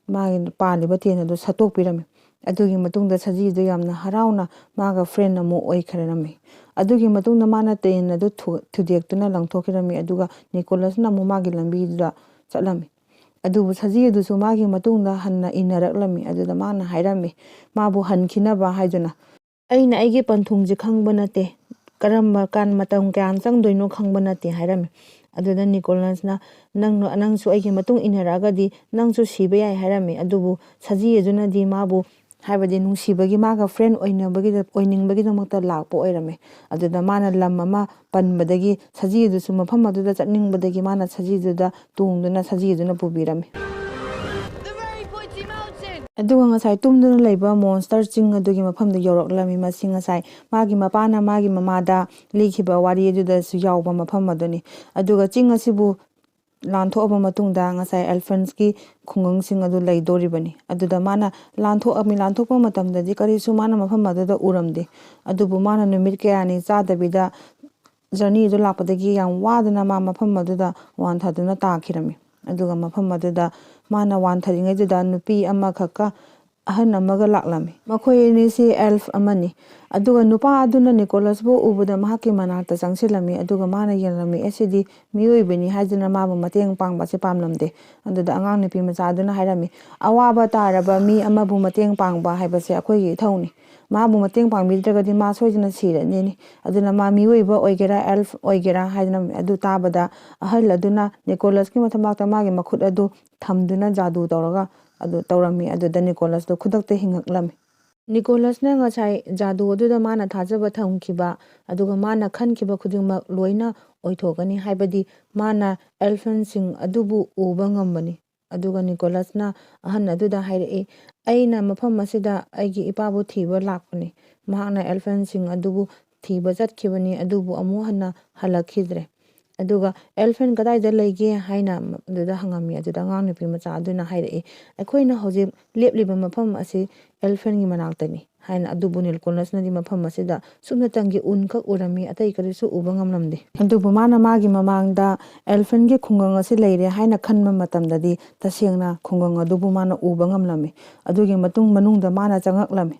ꯃꯥꯒꯤ ꯄꯥꯜꯂꯤꯕ ꯇꯦꯟ ꯑꯗꯨ ꯁꯠꯇꯣꯛꯄꯤꯔꯝꯃꯤ꯫ ꯑꯗꯨꯒꯤ ꯃꯇꯨꯡꯗ ꯁꯖꯤꯗꯨ ꯌꯥꯝꯅ ꯍꯔꯥꯎꯅ ꯃꯥꯒ ꯐ꯭ꯔꯦꯟ ꯑꯃꯨꯛ ꯑꯣꯏꯈ꯭ꯔꯔꯝꯃꯤ꯫ ꯑꯗꯨꯒꯤ ꯃꯇꯨꯡꯗ ꯃꯥꯅ ꯇꯦꯟ ꯑꯗꯨ ꯊꯨ-, ꯊꯨꯗꯦꯛꯇꯨꯅ ꯂꯪꯊꯣꯛꯈꯤꯔꯝꯃꯤ꯫ ꯑꯗꯨꯒ ꯅꯤꯀꯣꯂꯁꯅ ꯑꯃꯨꯛ ꯃꯥꯒꯤ ꯂꯝꯕꯤꯗꯨꯗ ꯆꯠꯂꯝꯃꯤ꯫ ꯑꯗꯨꯕꯨ ꯁꯖꯤ ꯑꯗꯨꯁꯨ ꯃꯥꯒꯤ ꯃꯇꯨꯡꯗ ꯍꯟꯅ ꯏꯟꯅꯔꯛꯂꯝꯃꯤ꯫ ꯑꯗꯨꯗ ꯃꯥꯅ ꯍꯥꯏꯔꯝꯃꯤ, ꯃꯥꯕꯨ ꯍꯟꯈꯤꯅꯕ ꯍꯥꯏꯗꯨꯅ, "ꯑꯩꯅ ꯑꯩꯒꯤ ꯄꯟꯊꯨꯡꯁꯤ ꯈꯪꯕ ꯅꯠꯇꯦ, ꯀꯔꯝꯕ ꯀꯥꯟ ꯃꯇꯝ ꯀꯌꯥꯝ ꯆꯪꯗꯣꯏꯅꯣ ꯈꯪꯕ ꯅꯠꯇꯦ ꯍꯥꯏꯔꯝꯃꯤ꯫ ꯑꯗꯨꯗ ꯅꯤꯀꯣꯂꯁꯅ, "ꯅꯪ, ꯅꯪꯁꯨ ꯑꯩꯒꯤ ꯃꯇꯨꯡ ꯏꯟꯅꯔꯛꯑꯒꯗꯤ ꯅꯪꯁꯨ ꯁꯤꯕ ꯌꯥꯏ" ꯍꯥꯏꯔꯝꯃꯤ꯫ ꯑꯗꯨꯕꯨ ꯁꯖꯤ ꯑꯗꯨꯅꯗꯤ ꯃꯥꯕꯨ, ꯍꯥꯏꯕꯗꯤ ꯅꯨꯡꯁꯤꯕꯒꯤ, ꯃꯥꯒ ꯐ꯭ꯔꯦꯟ ꯑꯣꯏꯅꯕꯒꯤꯗ-, ꯑꯣꯏꯅꯤꯡꯕꯒꯤꯗꯃꯛꯇ ꯂꯥꯛꯄ ꯑꯣꯏꯔꯝꯃꯤ꯫ ꯑꯗꯨꯗ ꯃꯥꯅ ꯂꯝ ꯑꯃ ꯄꯟꯕꯗꯒꯤ ꯁꯖꯤ ꯑꯗꯨꯁꯨ ꯃꯐꯝ ꯑꯗꯨꯗ ꯆꯠꯅꯤꯡꯕꯗꯒꯤ ꯃꯥꯅ ꯁꯖꯤ ꯑꯗꯨꯗ ꯇꯣꯡꯗꯨꯅ ꯁꯖꯤ ꯑꯗꯨꯅ ꯄꯨꯕꯤꯔꯝꯃꯤ꯫ ꯑꯗꯨꯒ ꯉꯁꯥꯏ ꯇꯨꯝꯗꯨꯅ ꯂꯩꯕ ꯃꯣꯟꯁꯇꯔ ꯆꯤꯡ ꯑꯗꯨꯒꯤ ꯃꯐꯝꯗ ꯌꯧꯔꯛꯂꯝꯃꯤ꯫ ꯃꯁꯤ ꯉꯁꯥꯏ ꯃꯥꯒꯤ ꯃꯄꯥꯅ ꯃꯥꯒꯤ ꯃꯃꯥꯗ ꯂꯤꯈꯤꯕ ꯋꯥꯔꯤ ꯑꯗꯨꯗꯁꯨ ꯌꯥꯎꯕ ꯃꯐꯝ ꯑꯗꯨꯅꯤ꯫ ꯑꯗꯨꯒ ꯆꯤꯡ ꯑꯁꯤꯕꯨ ꯂꯥꯟꯊꯣꯛꯑꯕ ꯃꯇꯨꯡꯗ ꯉꯁꯥꯏ ꯑꯦꯜꯐ꯭ꯔꯦꯟꯁꯀꯤ ꯈꯨꯡꯒꯪꯁꯤꯡ ꯑꯗꯨ ꯂꯩꯗꯣꯔꯤꯕꯅꯤ꯫ ꯑꯗꯨꯗ ꯃꯥꯅ ꯂꯥꯟꯊꯣꯛꯑꯝꯃꯤ꯫ ꯂꯥꯟꯊꯣꯛꯄ ꯃꯇꯝꯗꯗꯤ ꯀꯔꯤꯁꯨ ꯃꯥꯅ ꯃꯐꯝ ꯑꯗꯨꯗ ꯎꯔꯝꯗꯦ꯫ ꯑꯗꯨꯕꯨ ꯃꯥꯅ ꯅꯨꯃꯤꯠ ꯀꯌꯥꯅꯤ ꯆꯥꯗꯕꯤꯗ ꯖꯔꯅꯤꯗꯨ ꯂꯥꯛꯄꯗꯒꯤ ꯌꯥꯝ ꯋꯥꯗꯅ ꯃꯥ ꯃꯐꯝ ꯑꯗꯨꯗ ꯋꯥꯟꯊꯗꯨꯅ ꯇꯥꯈꯤꯔꯝꯃꯤ꯫ ꯑꯗꯨꯒ ꯃꯐꯝ ꯑꯗꯨꯗ ꯃꯥꯅ ꯋꯥꯟꯊꯔꯤꯉꯩꯗꯨꯗ ꯅꯨꯄꯤ ꯑꯃꯈꯛꯀ ꯑꯍꯟ ꯑꯃꯒ ꯂꯥꯛꯂꯝꯃꯤ꯫ ꯃꯈꯣꯏ ꯑꯅꯤꯁꯤ ꯑꯦꯜꯐ ꯑꯃꯅꯤ꯫ ꯑꯗꯨꯒ ꯅꯨꯄꯥ ꯑꯗꯨꯅ ꯅꯤꯀꯣꯂꯁꯄꯨ ꯎꯕꯗ ꯃꯍꯥꯛꯀꯤ ꯃꯅꯥꯛꯇ ꯆꯪꯁꯤꯜꯂꯝꯃꯤ꯫ ꯑꯗꯨꯒ ꯃꯥꯅ ꯌꯦꯡꯂꯝꯃꯤ, ꯑꯁꯤꯗꯤ ꯃꯤꯑꯣꯏꯕꯅꯤ ꯍꯥꯏꯗꯨꯅ ꯃꯥꯕꯨ ꯃꯇꯦꯡ ꯄꯥꯡꯕ ꯑꯁꯤ ꯄꯥꯝꯂꯝꯗꯦ꯫ ꯑꯗꯨꯗ ꯑꯉꯥꯡ ꯅꯨꯄꯤ ꯃꯆꯥ ꯑꯗꯨꯅ ꯍꯥꯏꯔꯝꯃꯤ, "ꯑꯋꯥꯕ ꯇꯥꯔꯕ ꯃꯤ ꯑꯃꯕꯨ ꯃꯇꯦꯡ ꯄꯥꯡꯕ ꯍꯥꯏꯕꯁꯦ ꯑꯩꯈꯣꯏꯒꯤ ꯏꯊꯧꯅꯤ꯫ ꯃꯥꯕꯨ ꯃꯇꯦꯡ ꯄꯥꯡꯕꯤꯗ꯭ꯔꯒꯗꯤ ꯃꯥ ꯁꯣꯏꯗꯅ ꯁꯤꯔꯅꯤꯅꯤ꯫ ꯑꯗꯨꯅ ꯃꯥ ꯃꯤꯑꯣꯏꯕ ꯑꯣꯏꯒꯦꯔꯥ, ꯑꯦꯜꯐ ꯑꯣꯏꯒꯦꯔꯥ" ꯍꯥꯏꯗꯅ ꯑꯗꯨ ꯇꯥꯕꯗ ꯑꯍꯜ ꯑꯗꯨꯅ ꯅꯤꯀꯣꯂꯁꯀꯤ ꯃꯊꯕꯥꯛꯇ ꯃꯥꯒꯤ ꯃꯈꯨꯠ ꯑꯗꯨ ꯊꯝꯗꯨꯅ ꯖꯥꯗꯨ ꯇꯧꯔꯒ ꯑꯗꯨ ꯇꯧꯔꯝꯃꯤ꯫ ꯑꯗꯨꯗ ꯅꯤꯀꯣꯂꯁꯇꯣ ꯈꯨꯗꯛꯇ ꯍꯤꯡꯉꯛꯂꯝꯃꯤ꯫ ꯅꯤꯀꯣꯂꯁꯅ ꯉꯁꯥꯏ ꯖꯥꯗꯨ ꯑꯗꯨꯗ ꯃꯥꯅ ꯊꯥꯖꯕ ꯊꯝꯈꯤꯕ, ꯑꯗꯨꯒ ꯃꯥꯅ ꯈꯟꯈꯤꯕ ꯈꯨꯗꯤꯡꯃꯛ ꯂꯣꯏꯅ ꯑꯣꯏꯊꯣꯛꯀꯅꯤ, ꯍꯥꯏꯕꯗꯤ ꯃꯥꯅ ꯑꯦꯜꯐꯟꯁꯤꯡ ꯑꯗꯨꯕꯨ ꯎꯕ ꯉꯝꯕꯅꯤ꯫ ꯑꯗꯨꯒ ꯅꯤꯀꯣꯂꯁꯅ ꯑꯍꯟ ꯑꯗꯨꯗ ꯍꯥꯏꯔꯛꯏ, "ꯑꯩꯅ ꯃꯐꯝ ꯑꯁꯤꯗ ꯑꯩꯒꯤ ꯏꯄꯥꯕꯨ ꯊꯤꯕ ꯂꯥꯛꯄꯅꯤ꯫ ꯃꯍꯥꯛꯅ ꯑꯦꯜꯐꯟꯁꯤꯡ ꯑꯗꯨꯕꯨ ꯊꯤꯕ ꯆꯠꯈꯤꯕꯅꯤ, ꯑꯗꯨꯕꯨ ꯑꯃꯨꯛ ꯍꯟꯅ ꯍꯜꯂꯛꯈꯤꯗ꯭ꯔꯦ꯫ ꯑꯗꯨꯒ ꯑꯦꯜꯐꯟ ꯀꯗꯥꯏꯗ ꯂꯩꯒꯦ?" ꯍꯥꯏꯅ ꯑꯗꯨꯗ ꯍꯪꯉꯝꯃꯤ꯫ ꯑꯗꯨꯗ ꯑꯉꯥꯡ ꯅꯨꯄꯤ ꯃꯆꯥ ꯑꯗꯨꯅ ꯍꯥꯏꯔꯛꯏ, "ꯑꯩꯈꯣꯏꯅ ꯍꯧꯖꯤꯛ ꯂꯦꯞꯂꯤꯕ ꯃꯐꯝ ꯑꯁꯤ ꯑꯦꯜꯐꯟꯒꯤ ꯃꯅꯥꯛꯇꯅꯤ" ꯍꯥꯏꯅ꯫ ꯑꯗꯨꯕꯨ ꯅꯤꯀꯣꯂꯁꯅꯗꯤ ꯃꯐꯝ ꯑꯁꯤꯗ ꯁꯨꯞꯅꯇꯪꯒꯤ ꯎꯟꯈꯛ ꯎꯔꯝꯃꯤ, ꯑꯇꯩ ꯀꯔꯤꯁꯨ ꯎꯕ ꯉꯝꯂꯝꯗꯦ꯫ ꯑꯗꯨꯕꯨ ꯃꯥꯅ ꯃꯥꯒꯤ ꯃꯃꯥꯡꯗ ꯑꯦꯜꯐꯟꯒꯤ ꯈꯨꯡꯒꯪ ꯑꯁꯤ ꯂꯩꯔꯦ ꯍꯥꯏꯅ ꯈꯟꯕ ꯃꯇꯝꯗꯗꯤ ꯇꯁꯦꯡꯅ ꯈꯨꯡꯒꯪ ꯑꯗꯨꯕꯨ ꯃꯥꯅ ꯎꯕ ꯉꯝꯂꯝꯃꯤ꯫ ꯑꯗꯨꯒꯤ ꯃꯇꯨꯡ ꯃꯅꯨꯡꯗ ꯃꯥꯅ ꯆꯪꯉꯛꯂꯝꯃꯤ꯫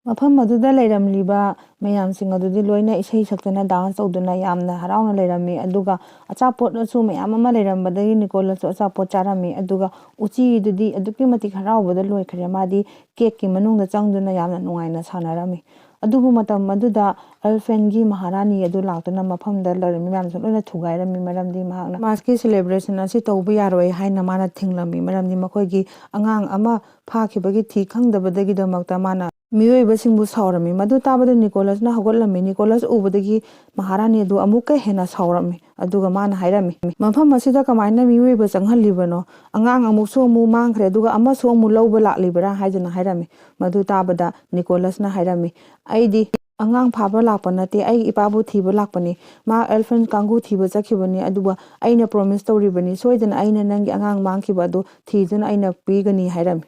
ꯃꯐꯝ ꯑꯗꯨꯗ ꯂꯩꯔꯝꯂꯤꯕ ꯃꯌꯥꯝꯁꯤꯡ ꯑꯗꯨꯗꯤ ꯂꯣꯏꯅ ꯏꯁꯩ ꯁꯛꯇꯨꯅ, ꯗꯥꯟꯁ ꯇꯧꯗꯨꯅ ꯌꯥꯝꯅ ꯍꯔꯥꯎꯅ ꯂꯩꯔꯝꯃꯤ꯫ ꯑꯗꯨꯒ ꯑꯆꯥꯄꯣꯠꯁꯨ ꯃꯌꯥꯝ ꯑꯃ ꯂꯩꯔꯝꯕꯗꯒꯤ ꯅꯤꯀꯣꯂꯁꯁꯨ ꯑꯆꯥꯄꯣꯠ ꯆꯥꯔꯝꯃꯤ꯫ ꯑꯗꯨꯒ ꯎꯆꯤꯗꯨꯗꯤ ꯑꯗꯨꯛꯀꯤ ꯃꯇꯤꯛ ꯍꯔꯥꯎꯕꯗ ꯂꯣꯏꯈ꯭ꯔꯦ꯫ ꯃꯥꯗꯤ ꯀꯦꯛꯀꯤ ꯃꯅꯨꯡꯗ ꯆꯪꯗꯨꯅ ꯌꯥꯝꯅ ꯅꯨꯡꯉꯥꯏꯅ ꯁꯥꯟꯅꯔꯝꯃꯤ꯫ ꯑꯗꯨꯕꯨ ꯃꯇꯝ ꯑꯗꯨꯗ ꯑꯦꯜꯐꯦꯟꯒꯤ ꯃꯍꯥꯔꯥꯅꯤ ꯑꯗꯨ ꯂꯥꯛꯇꯨꯅ ꯃꯐꯝꯗ ꯂꯩꯔꯝꯃꯤ ꯃꯌꯥꯝꯁꯨ ꯂꯣꯏꯅ ꯊꯨꯒꯥꯏꯔꯝꯃꯤ꯫ ꯃꯔꯝꯗꯤ ꯃꯍꯥꯛꯅ ꯃꯥꯁꯀꯤ ꯁꯦꯂꯦꯕ꯭ꯔꯦꯁꯟ ꯑꯁꯤ ꯇꯧꯕ ꯌꯥꯔꯣꯏ ꯍꯥꯏꯅ ꯃꯥꯅ ꯊꯤꯡꯂꯝꯃꯤ꯫ ꯃꯔꯝꯗꯤ ꯃꯈꯣꯏꯒꯤ ꯑꯉꯥꯡ ꯑꯃ ꯐꯥꯈꯤꯕꯒꯤ ꯊꯤ ꯈꯪꯗꯕꯗꯒꯤꯗꯃꯛꯇ ꯃꯥꯅ ꯃꯤꯑꯣꯏꯕꯁꯤꯡꯕꯨ ꯁꯥꯎꯔꯝꯃꯤ꯫ ꯃꯗꯨ ꯇꯥꯕꯗ ꯅꯤꯀꯣꯂꯁꯅ ꯍꯧꯒꯠꯂꯝꯃꯤ꯫ ꯅꯤꯀꯣꯂꯁ ꯎꯕꯗꯒꯤ ꯃꯍꯥꯔꯥꯅꯤ ꯑꯗꯨ ꯑꯃꯨꯛꯀ ꯍꯦꯟꯅ ꯁꯥꯎꯔꯝꯃꯤ꯫ ꯑꯗꯨꯒ ꯃꯥꯅ ꯍꯥꯏꯔꯝꯃꯤ, "ꯃꯐꯝ ꯑꯁꯤꯗ ꯀꯃꯥꯏꯅ ꯃꯤꯑꯣꯏꯕ ꯆꯪꯍꯜꯂꯤꯕꯅꯣ? ꯑꯉꯥꯡ ꯑꯃꯨꯛꯁꯨ ꯑꯃꯨꯛ ꯃꯥꯡꯈ꯭ꯔꯦ, ꯑꯗꯨꯒ ꯑꯃꯁꯨ ꯑꯃꯨꯛ ꯂꯧꯕ ꯂꯥꯛꯂꯤꯕ꯭ꯔꯥ?" ꯍꯥꯏꯗꯨꯅ ꯍꯥꯏꯔꯝꯃꯤ꯫ ꯃꯗꯨ ꯇꯥꯕꯗ ꯅꯤꯀꯣꯂꯁꯅ ꯍꯥꯏꯔꯝꯃꯤ, "ꯑꯩꯗꯤ ꯑꯉꯥꯡ ꯐꯥꯕ ꯂꯥꯛꯄ ꯅꯠꯇꯦ, ꯑꯩꯒꯤ ꯏꯄꯥꯕꯨ ꯊꯤꯕ ꯂꯥꯛꯄꯅꯤ꯫ ꯃꯥ ꯑꯦꯜꯐꯦꯟ ꯀꯥꯡꯕꯨ ꯊꯤꯕ ꯆꯠꯈꯤꯕꯅꯤ, ꯑꯗꯨꯒ ꯑꯩꯅ ꯄ꯭ꯔꯣꯃꯤꯁ ꯇꯧꯔꯤꯕꯅꯤ, ꯁꯣꯏꯗꯅ ꯑꯩꯅ ꯅꯪꯒꯤ ꯑꯉꯥꯡ ꯃꯥꯡꯈꯤꯕ ꯑꯗꯨ ꯊꯤꯗꯨꯅ ꯑꯩꯅ ꯄꯤꯒꯅꯤ" ꯍꯥꯏꯔꯝꯃꯤ꯫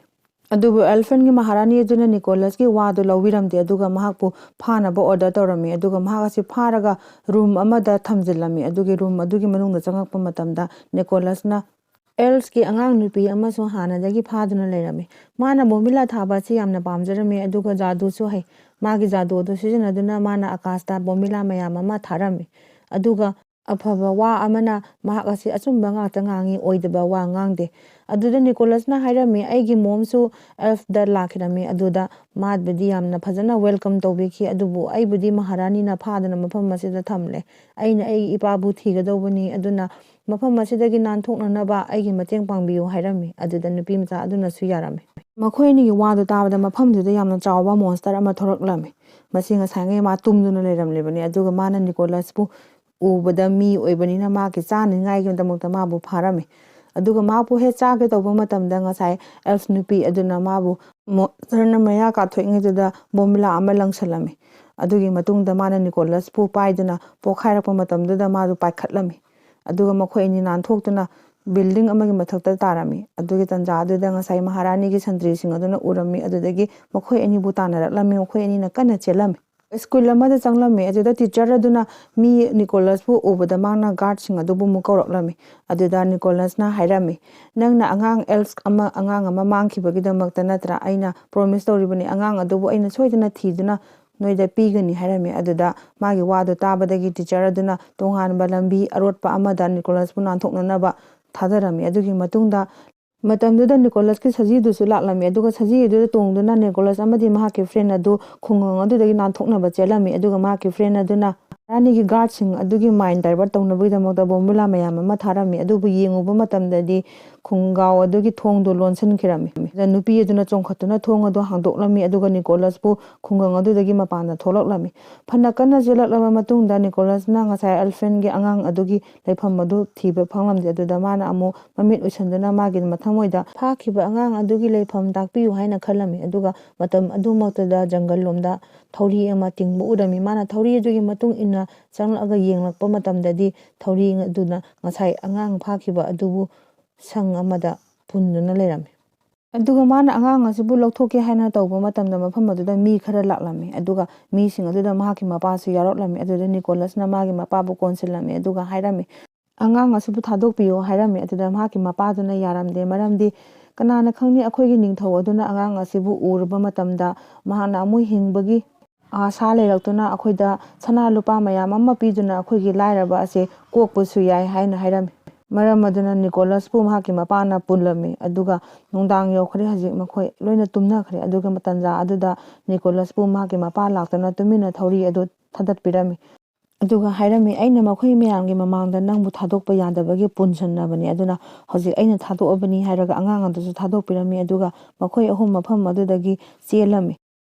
ꯑꯗꯨꯕꯨ ꯑꯦꯜꯐꯦꯟꯒꯤ ꯃꯍꯥꯔꯥꯅꯤ ꯑꯗꯨꯅ ꯅꯤꯀꯣꯂꯁꯀꯤ ꯋꯥꯗꯨ ꯂꯧꯕꯤꯔꯝꯗꯦ, ꯑꯗꯨꯒ ꯃꯍꯥꯛꯄꯨ ꯐꯥꯅꯕ ꯑꯣꯔꯗꯔ ꯇꯧꯔꯝꯃꯤ꯫ ꯑꯗꯨꯒ ꯃꯍꯥꯛ ꯑꯁꯤ ꯐꯥꯔꯒ ꯔꯨꯝ ꯑꯃꯗ ꯊꯝꯖꯤꯜꯂꯝꯃꯤ꯫ ꯑꯗꯨꯒꯤ ꯔꯨꯝ ꯑꯗꯨꯒꯤ ꯃꯅꯨꯡꯗ ꯆꯪꯉꯛꯄ ꯃꯇꯝꯗ ꯅꯤꯀꯣꯂꯁꯅ ꯑꯦꯜꯐꯀꯤ ꯑꯉꯥꯡ ꯅꯨꯄꯤ ꯑꯃꯁꯨ ꯍꯥꯟꯅꯗꯒꯤ ꯐꯥꯗꯨꯅ ꯂꯩꯔꯝꯃꯤ꯫ ꯃꯥꯅ ꯕꯣꯝꯕꯤꯂꯥ ꯊꯥꯕ ꯑꯁꯤ ꯌꯥꯝꯅ ꯄꯥꯝꯖꯔꯝꯃꯤ, ꯑꯗꯨꯒ ꯖꯥꯗꯨꯁꯨ ꯍꯩ꯫ ꯃꯥꯒꯤ ꯖꯥꯗꯨ ꯑꯗꯨ ꯁꯤꯖꯤꯟꯅꯗꯨꯅ ꯃꯥꯅ ꯑꯀꯥꯁꯇ ꯕꯣꯝꯕꯤꯂꯥ ꯃꯌꯥꯝ ꯑꯃ ꯊꯥꯔꯝꯃꯤ꯫ ꯑꯗꯨꯒ ꯑꯐꯕ ꯋꯥ ꯑꯃꯅ ꯃꯍꯥꯛ ꯑꯁꯤ ꯑꯆꯨꯝꯕ ꯉꯥꯛꯇ ꯉꯥꯡꯉꯤ, ꯑꯣꯏꯗꯕ ꯋꯥ ꯉꯥꯡꯗꯦ꯫ ꯑꯗꯨꯗ ꯅꯤꯀꯣꯂꯁꯅ ꯍꯥꯏꯔꯝꯃꯤ, "ꯑꯩꯒꯤ ꯃꯣꯝꯁꯨ ꯑꯦꯜꯐꯗ ꯂꯥꯛꯈꯤꯔꯝꯃꯤ, ꯑꯗꯨꯗ ꯃꯥꯕꯨꯗꯤ ꯌꯥꯝꯅ ꯐꯖꯅ ꯋꯦꯜꯀꯝ ꯇꯧꯕꯤꯈꯤ, ꯑꯗꯨꯕꯨ ꯑꯩꯕꯨꯗꯤ ꯃꯍꯥꯔꯥꯅꯤꯅ ꯐꯥꯗꯨꯅ ꯃꯐꯝ ꯑꯁꯤꯗ ꯊꯝꯂꯦ꯫ ꯑꯩꯅ ꯑꯩꯒꯤ ꯏꯄꯥꯕꯨ ꯊꯤꯒꯗꯧꯕꯅꯤ, ꯑꯗꯨꯅ ꯃꯐꯝ ꯑꯁꯤꯗꯒꯤ ꯅꯥꯟꯊꯣꯛꯅꯅꯕ ꯑꯩꯒꯤ ꯃꯇꯦꯡ ꯄꯥꯡꯕꯤꯌꯨ" ꯍꯥꯏꯔꯝꯃꯤ꯫ ꯑꯗꯨꯗ ꯅꯨꯄꯤ ꯃꯆꯥ ꯑꯗꯨꯅꯁꯨ ꯌꯥꯔꯝꯃꯤ꯫ ꯃꯈꯣꯏ ꯑꯅꯤꯒꯤ ꯋꯥꯗꯨ ꯇꯥꯕꯗ ꯃꯐꯝꯗꯨꯗ ꯌꯥꯝꯅ ꯆꯥꯎꯕ ꯃꯣꯟꯁꯇꯔ ꯑꯃ ꯊꯣꯔꯛꯂꯝꯃꯤ꯫ ꯃꯁꯤ ꯉꯁꯥꯏꯉꯩ ꯃꯥ ꯇꯨꯝꯗꯨꯅ ꯂꯩꯔꯝꯂꯤꯕꯅꯤ, ꯑꯗꯨꯒ ꯃꯥꯅ ꯅꯤꯀꯣꯂꯁꯄꯨ ꯎꯕꯗ ꯃꯤ ꯑꯣꯏꯕꯅꯤꯅ ꯃꯥꯒꯤ ꯆꯥꯅꯤꯡꯉꯥꯏꯒꯤꯗꯃꯛꯇ ꯃꯥꯕꯨ ꯐꯥꯔꯝꯃꯤ꯫ ꯑꯗꯨꯒ ꯃꯥꯕꯨ ꯍꯦꯛ ꯆꯥꯒꯦ ꯇꯧꯕ ꯃꯇꯝꯗ ꯉꯁꯥꯏ ꯑꯦꯜꯐ ꯅꯨꯄꯤ ꯑꯗꯨꯅ ꯃꯥꯕꯨ ꯃꯣꯟꯁꯇꯔꯅ ꯃꯌꯥ ꯀꯥꯊꯣꯛꯏꯉꯩꯗꯨꯗ ꯕꯣꯝꯕꯤꯂꯥ ꯑꯃ ꯂꯪꯁꯜꯂꯝꯃꯤ꯫ ꯑꯗꯨꯒꯤ ꯃꯇꯨꯡꯗ ꯃꯥꯅ ꯅꯤꯀꯣꯂꯁꯄꯨ ꯄꯥꯏꯗꯨꯅ ꯄꯣꯛꯈꯥꯏꯔꯛꯄ ꯃꯇꯝꯗꯨꯗ ꯃꯥꯗꯨ ꯄꯥꯏꯈꯠꯂꯝꯃꯤ꯫ ꯑꯗꯨꯒ ꯃꯈꯣꯏ ꯑꯅꯤ ꯅꯥꯟꯊꯣꯛꯇꯨꯅ ꯕꯤꯜꯗꯤꯡ ꯑꯃꯒꯤ ꯃꯊꯛꯇ ꯇꯥꯔꯝꯃꯤ꯫ ꯑꯗꯨꯒꯤ ꯇꯥꯟꯖꯥ ꯑꯗꯨꯗ ꯉꯁꯥꯏ ꯃꯍꯥꯔꯥꯅꯤꯒꯤ ꯁꯟꯇ꯭ꯔꯤꯁꯤꯡ ꯑꯗꯨꯅ ꯎꯔꯝꯃꯤ꯫ ꯑꯗꯨꯗꯒꯤ ꯃꯈꯣꯏ ꯑꯅꯤꯕꯨ ꯇꯥꯟꯅꯔꯛꯂꯝꯃꯤ꯫ ꯃꯈꯣꯏ ꯑꯅꯤꯅ ꯀꯟꯅ ꯆꯦꯜꯂꯝꯃꯤ꯫ ꯁ꯭ꯀꯨꯜ ꯑꯃꯗ ꯆꯪꯂꯝꯃꯤ꯫ ꯑꯗꯨꯗ ꯇꯤꯆꯔ ꯑꯗꯨꯅ ꯃꯤ ꯅꯤꯀꯣꯂꯁꯄꯨ ꯎꯕꯗ ꯃꯍꯥꯛꯅ ꯒꯥꯔꯗꯁꯤꯡ ꯑꯗꯨꯕꯨ ꯑꯃꯨꯛ ꯀꯧꯔꯛꯂꯝꯃꯤ꯫ ꯑꯗꯨꯗ ꯅꯤꯀꯣꯂꯁꯅ ꯍꯥꯏꯔꯝꯃꯤ, "ꯅꯪꯅ ꯑꯉꯥꯡ ꯑꯦꯜꯐ ꯑꯃ, ꯑꯉꯥꯡ ꯑꯃ ꯃꯥꯡꯈꯤꯕꯒꯤꯗꯃꯛꯇ ꯅꯠꯇ꯭ꯔꯥ? ꯑꯩꯅ ꯄ꯭ꯔꯣꯃꯤꯁ ꯇꯧꯔꯤꯕꯅꯤ, ꯑꯉꯥꯡ ꯑꯗꯨꯕꯨ ꯑꯩꯅ ꯁꯣꯏꯗꯅ ꯊꯤꯗꯨꯅ ꯅꯣꯏꯗ ꯄꯤꯒꯅꯤ" ꯍꯥꯏꯔꯝꯃꯤ꯫ ꯑꯗꯨꯗ ꯃꯥꯒꯤ ꯋꯥꯗꯨ ꯇꯥꯕꯗꯒꯤ ꯇꯤꯆꯔ ꯑꯗꯨꯅ ꯇꯣꯉꯥꯟꯕ ꯂꯝꯕꯤ ꯑꯔꯣꯠꯄ ꯑꯃꯗ ꯅꯤꯀꯣꯂꯁꯄꯨ ꯅꯥꯟꯊꯣꯛꯅꯅꯕ ꯊꯥꯗꯔꯝꯃꯤ꯫ ꯑꯗꯨꯒꯤ ꯃꯇꯨꯡꯗ ꯃꯇꯝꯗꯨꯗ ꯅꯤꯀꯣꯂꯁꯀꯤ ꯁꯖꯤꯗꯨꯁꯨ ꯂꯥꯛꯂꯝꯃꯤ꯫ ꯑꯗꯨꯒ ꯁꯖꯤ ꯑꯗꯨꯗ ꯇꯣꯡꯗꯨꯅ ꯅꯤꯀꯣꯂꯁ ꯑꯃꯗꯤ ꯃꯍꯥꯛꯀꯤ friend ꯑꯗꯨ ꯈꯨꯡꯒꯪ ꯑꯗꯨꯗꯒꯤ ꯅꯥꯟꯊꯣꯛꯅꯕ ꯆꯦꯜꯂꯝꯃꯤ꯫ ꯑꯗꯨꯒ ꯃꯍꯥꯛꯀꯤ friend ꯑꯗꯨꯅ ꯔꯥꯅꯤꯒꯤ guardꯁꯤꯡ ꯑꯗꯨꯒꯤ mind divert ꯇꯧꯅꯕꯒꯤꯗꯃꯛꯇ ꯕꯣꯝꯕꯨꯂꯥ ꯃꯌꯥꯝ ꯑꯃ ꯊꯥꯔꯝꯃꯤ꯫ ꯑꯗꯨꯕꯨ ꯌꯦꯡꯉꯨꯕ ꯃꯇꯝꯗꯗꯤ ꯈꯨꯡꯒꯥꯎ ꯑꯗꯨꯒꯤ ꯊꯣꯡꯗꯣ ꯂꯣꯟꯁꯤꯟꯈꯤꯔꯝꯃꯤ꯫ ꯑꯗ ꯅꯨꯄꯤ ꯑꯗꯨꯅ ꯆꯣꯡꯈꯠꯇꯨꯅ ꯊꯣꯡ ꯑꯗꯨ ꯍꯥꯡꯗꯣꯛꯂꯝꯃꯤ꯫ ꯑꯗꯨꯒ ꯅꯤꯀꯣꯂꯁꯄꯨ ꯈꯨꯡꯒꯪ ꯑꯗꯨꯗꯒꯤ ꯃꯄꯥꯟꯗ ꯊꯣꯛꯂꯛꯂꯝꯃꯤ꯫ ꯐꯅ ꯀꯟꯅ ꯆꯦꯜꯂꯛꯂꯕ ꯃꯇꯨꯡꯗ ꯅꯤꯀꯣꯂꯁꯅ ꯉꯁꯥꯏ ꯑꯦꯜꯐ꯭ꯔꯦꯟꯒꯤ ꯑꯉꯥꯡ ꯑꯗꯨꯒꯤ ꯂꯩꯐꯝ ꯑꯗꯨ ꯊꯤꯕ ꯐꯪꯂꯝꯗꯦ꯫ ꯑꯗꯨꯗ ꯃꯥꯅ ꯑꯃꯨꯛ ꯃꯃꯤꯠ ꯎꯏꯁꯟꯗꯨꯅ ꯃꯥꯒꯤ ꯃꯊꯃꯣꯏꯗ ꯐꯥꯈꯤꯕ ꯑꯉꯥꯡ ꯑꯗꯨꯒꯤ ꯂꯩꯐꯝ ꯇꯥꯛꯄꯤꯌꯨ ꯍꯥꯏꯅ ꯈꯜꯂꯝꯃꯤ꯫ ꯑꯗꯨꯒ ꯃꯇꯝ ꯑꯗꯨꯃꯛꯇꯗ ꯖꯪꯒꯜ ꯂꯣꯝꯗ ꯊꯧꯔꯤ ꯑꯃ ꯇꯤꯡꯕ ꯎꯔꯝꯃꯤ꯫ ꯃꯥꯅ ꯊꯧꯔꯤ ꯑꯗꯨꯒꯤ ꯃꯇꯨꯡ ꯏꯟꯅ ꯆꯪꯂꯛꯑꯒ ꯌꯦꯡꯂꯛꯄ ꯃꯇꯝꯗꯗꯤ ꯊꯧꯔꯤ ꯑꯗꯨꯅ ꯉꯁꯥꯏ ꯑꯉꯥꯡ ꯐꯥꯈꯤꯕ ꯑꯗꯨꯕꯨ ꯁꯪ ꯑꯃꯗ ꯄꯨꯟꯗꯨꯅ ꯂꯩꯔꯝꯃꯤ꯫ ꯑꯗꯨꯒ ꯃꯥꯅ ꯑꯉꯥꯡ ꯑꯁꯤꯕꯨ ꯂꯧꯊꯣꯛꯀꯦ ꯍꯥꯏꯅ ꯇꯧꯕ ꯃꯇꯝꯗ ꯃꯐꯝ ꯑꯗꯨꯗ ꯃꯤ ꯈꯔ ꯂꯥꯛꯂꯝꯃꯤ꯫ ꯑꯗꯨꯒ ꯃꯤꯁꯤꯡ ꯑꯗꯨꯗ ꯃꯍꯥꯛꯀꯤ ꯃꯄꯥꯁꯨ ꯌꯥꯎꯔꯛꯂꯝꯃꯤ꯫ ꯑꯗꯨꯗ ꯅꯤꯀꯣꯂꯁꯅ ꯃꯥꯒꯤ ꯃꯄꯥꯕꯨ ꯀꯣꯟꯁꯤꯜꯂꯝꯃꯤ꯫ ꯑꯗꯨꯒ ꯍꯥꯏꯔꯝꯃꯤ, "ꯑꯉꯥꯡ ꯑꯁꯤꯕꯨ ꯊꯥꯗꯣꯛꯄꯤꯌꯨ" ꯍꯥꯏꯔꯝꯃꯤ꯫ ꯑꯗꯨꯗ ꯃꯍꯥꯛꯀꯤ ꯃꯄꯥꯗꯨꯅ ꯌꯥꯔꯝꯗꯦ꯫ ꯃꯔꯝꯗꯤ ꯀꯅꯥꯅ ꯈꯪꯅꯤ, ꯑꯩꯈꯣꯏꯒꯤ ꯅꯤꯡꯊꯧ ꯑꯗꯨꯅ ꯑꯉꯥꯡ ꯑꯁꯤꯕꯨ ꯎꯔꯕ ꯃꯇꯝꯗ ꯃꯍꯥꯛꯅ ꯑꯃꯨꯛ ꯍꯤꯡꯕꯒꯤ ꯑꯥꯁꯥ ꯂꯩꯔꯛꯇꯨꯅ ꯑꯩꯈꯣꯏꯗ ꯁꯅꯥ ꯂꯨꯄꯥ ꯃꯌꯥꯝ ꯑꯃ ꯄꯤꯗꯨꯅ ꯑꯩꯈꯣꯏꯒꯤ ꯂꯥꯏꯔꯕ ꯑꯁꯦ ꯀꯣꯛꯄꯁꯨ ꯌꯥꯏ ꯍꯥꯏꯅ ꯍꯥꯏꯔꯝꯃꯤ꯫ ꯃꯔꯝ ꯑꯗꯨꯅ ꯅꯤꯀꯣꯂꯁꯄꯨ ꯃꯍꯥꯛꯀꯤ ꯃꯄꯥꯅ ꯄꯨꯜꯂꯝꯃꯤ꯫ ꯑꯗꯨꯒ ꯅꯨꯡꯗꯥꯡ ꯌꯧꯈ꯭ꯔꯦ, ꯍꯧꯖꯤꯛ ꯃꯈꯣꯏ ꯂꯣꯏꯅ ꯇꯨꯝꯅꯈ꯭ꯔꯦ꯫ ꯑꯗꯨꯒ ꯇꯟꯖꯥ ꯑꯗꯨꯗ ꯅꯤꯀꯣꯂꯁꯄꯨ ꯃꯍꯥꯛꯀꯤ ꯃꯄꯥ ꯂꯥꯛꯇꯨꯅ ꯇꯨꯃꯤꯟꯅ ꯊꯧꯔꯤ ꯑꯗꯨ ꯊꯥꯗꯠꯄꯤꯔꯝꯃꯤ꯫ ꯑꯗꯨꯒ ꯍꯥꯏꯔꯝꯃꯤ, "ꯑꯩꯅ ꯃꯈꯣꯏ ꯃꯌꯥꯝꯒꯤ ꯃꯃꯥꯡꯗ ꯅꯪꯕꯨ ꯊꯥꯗꯣꯛꯄ ꯌꯥꯗꯕꯒꯤ ꯄꯨꯟꯁꯤꯟꯅꯕꯅꯤ, ꯑꯗꯨꯅ ꯍꯧꯖꯤꯛ ꯑꯩꯅ ꯊꯥꯗꯣꯛꯑꯕꯅꯤ" ꯍꯥꯏꯔꯒ ꯑꯉꯥꯡ ꯑꯗꯨꯁꯨ ꯊꯥꯗꯣꯛꯄꯤꯔꯝꯃꯤ꯫ ꯑꯗꯨꯒ ꯃꯈꯣꯏ ꯑꯍꯨꯝ ꯃꯐꯝ ꯑꯗꯨꯗꯒꯤ ꯆꯦꯜꯂꯝꯃꯤ꯫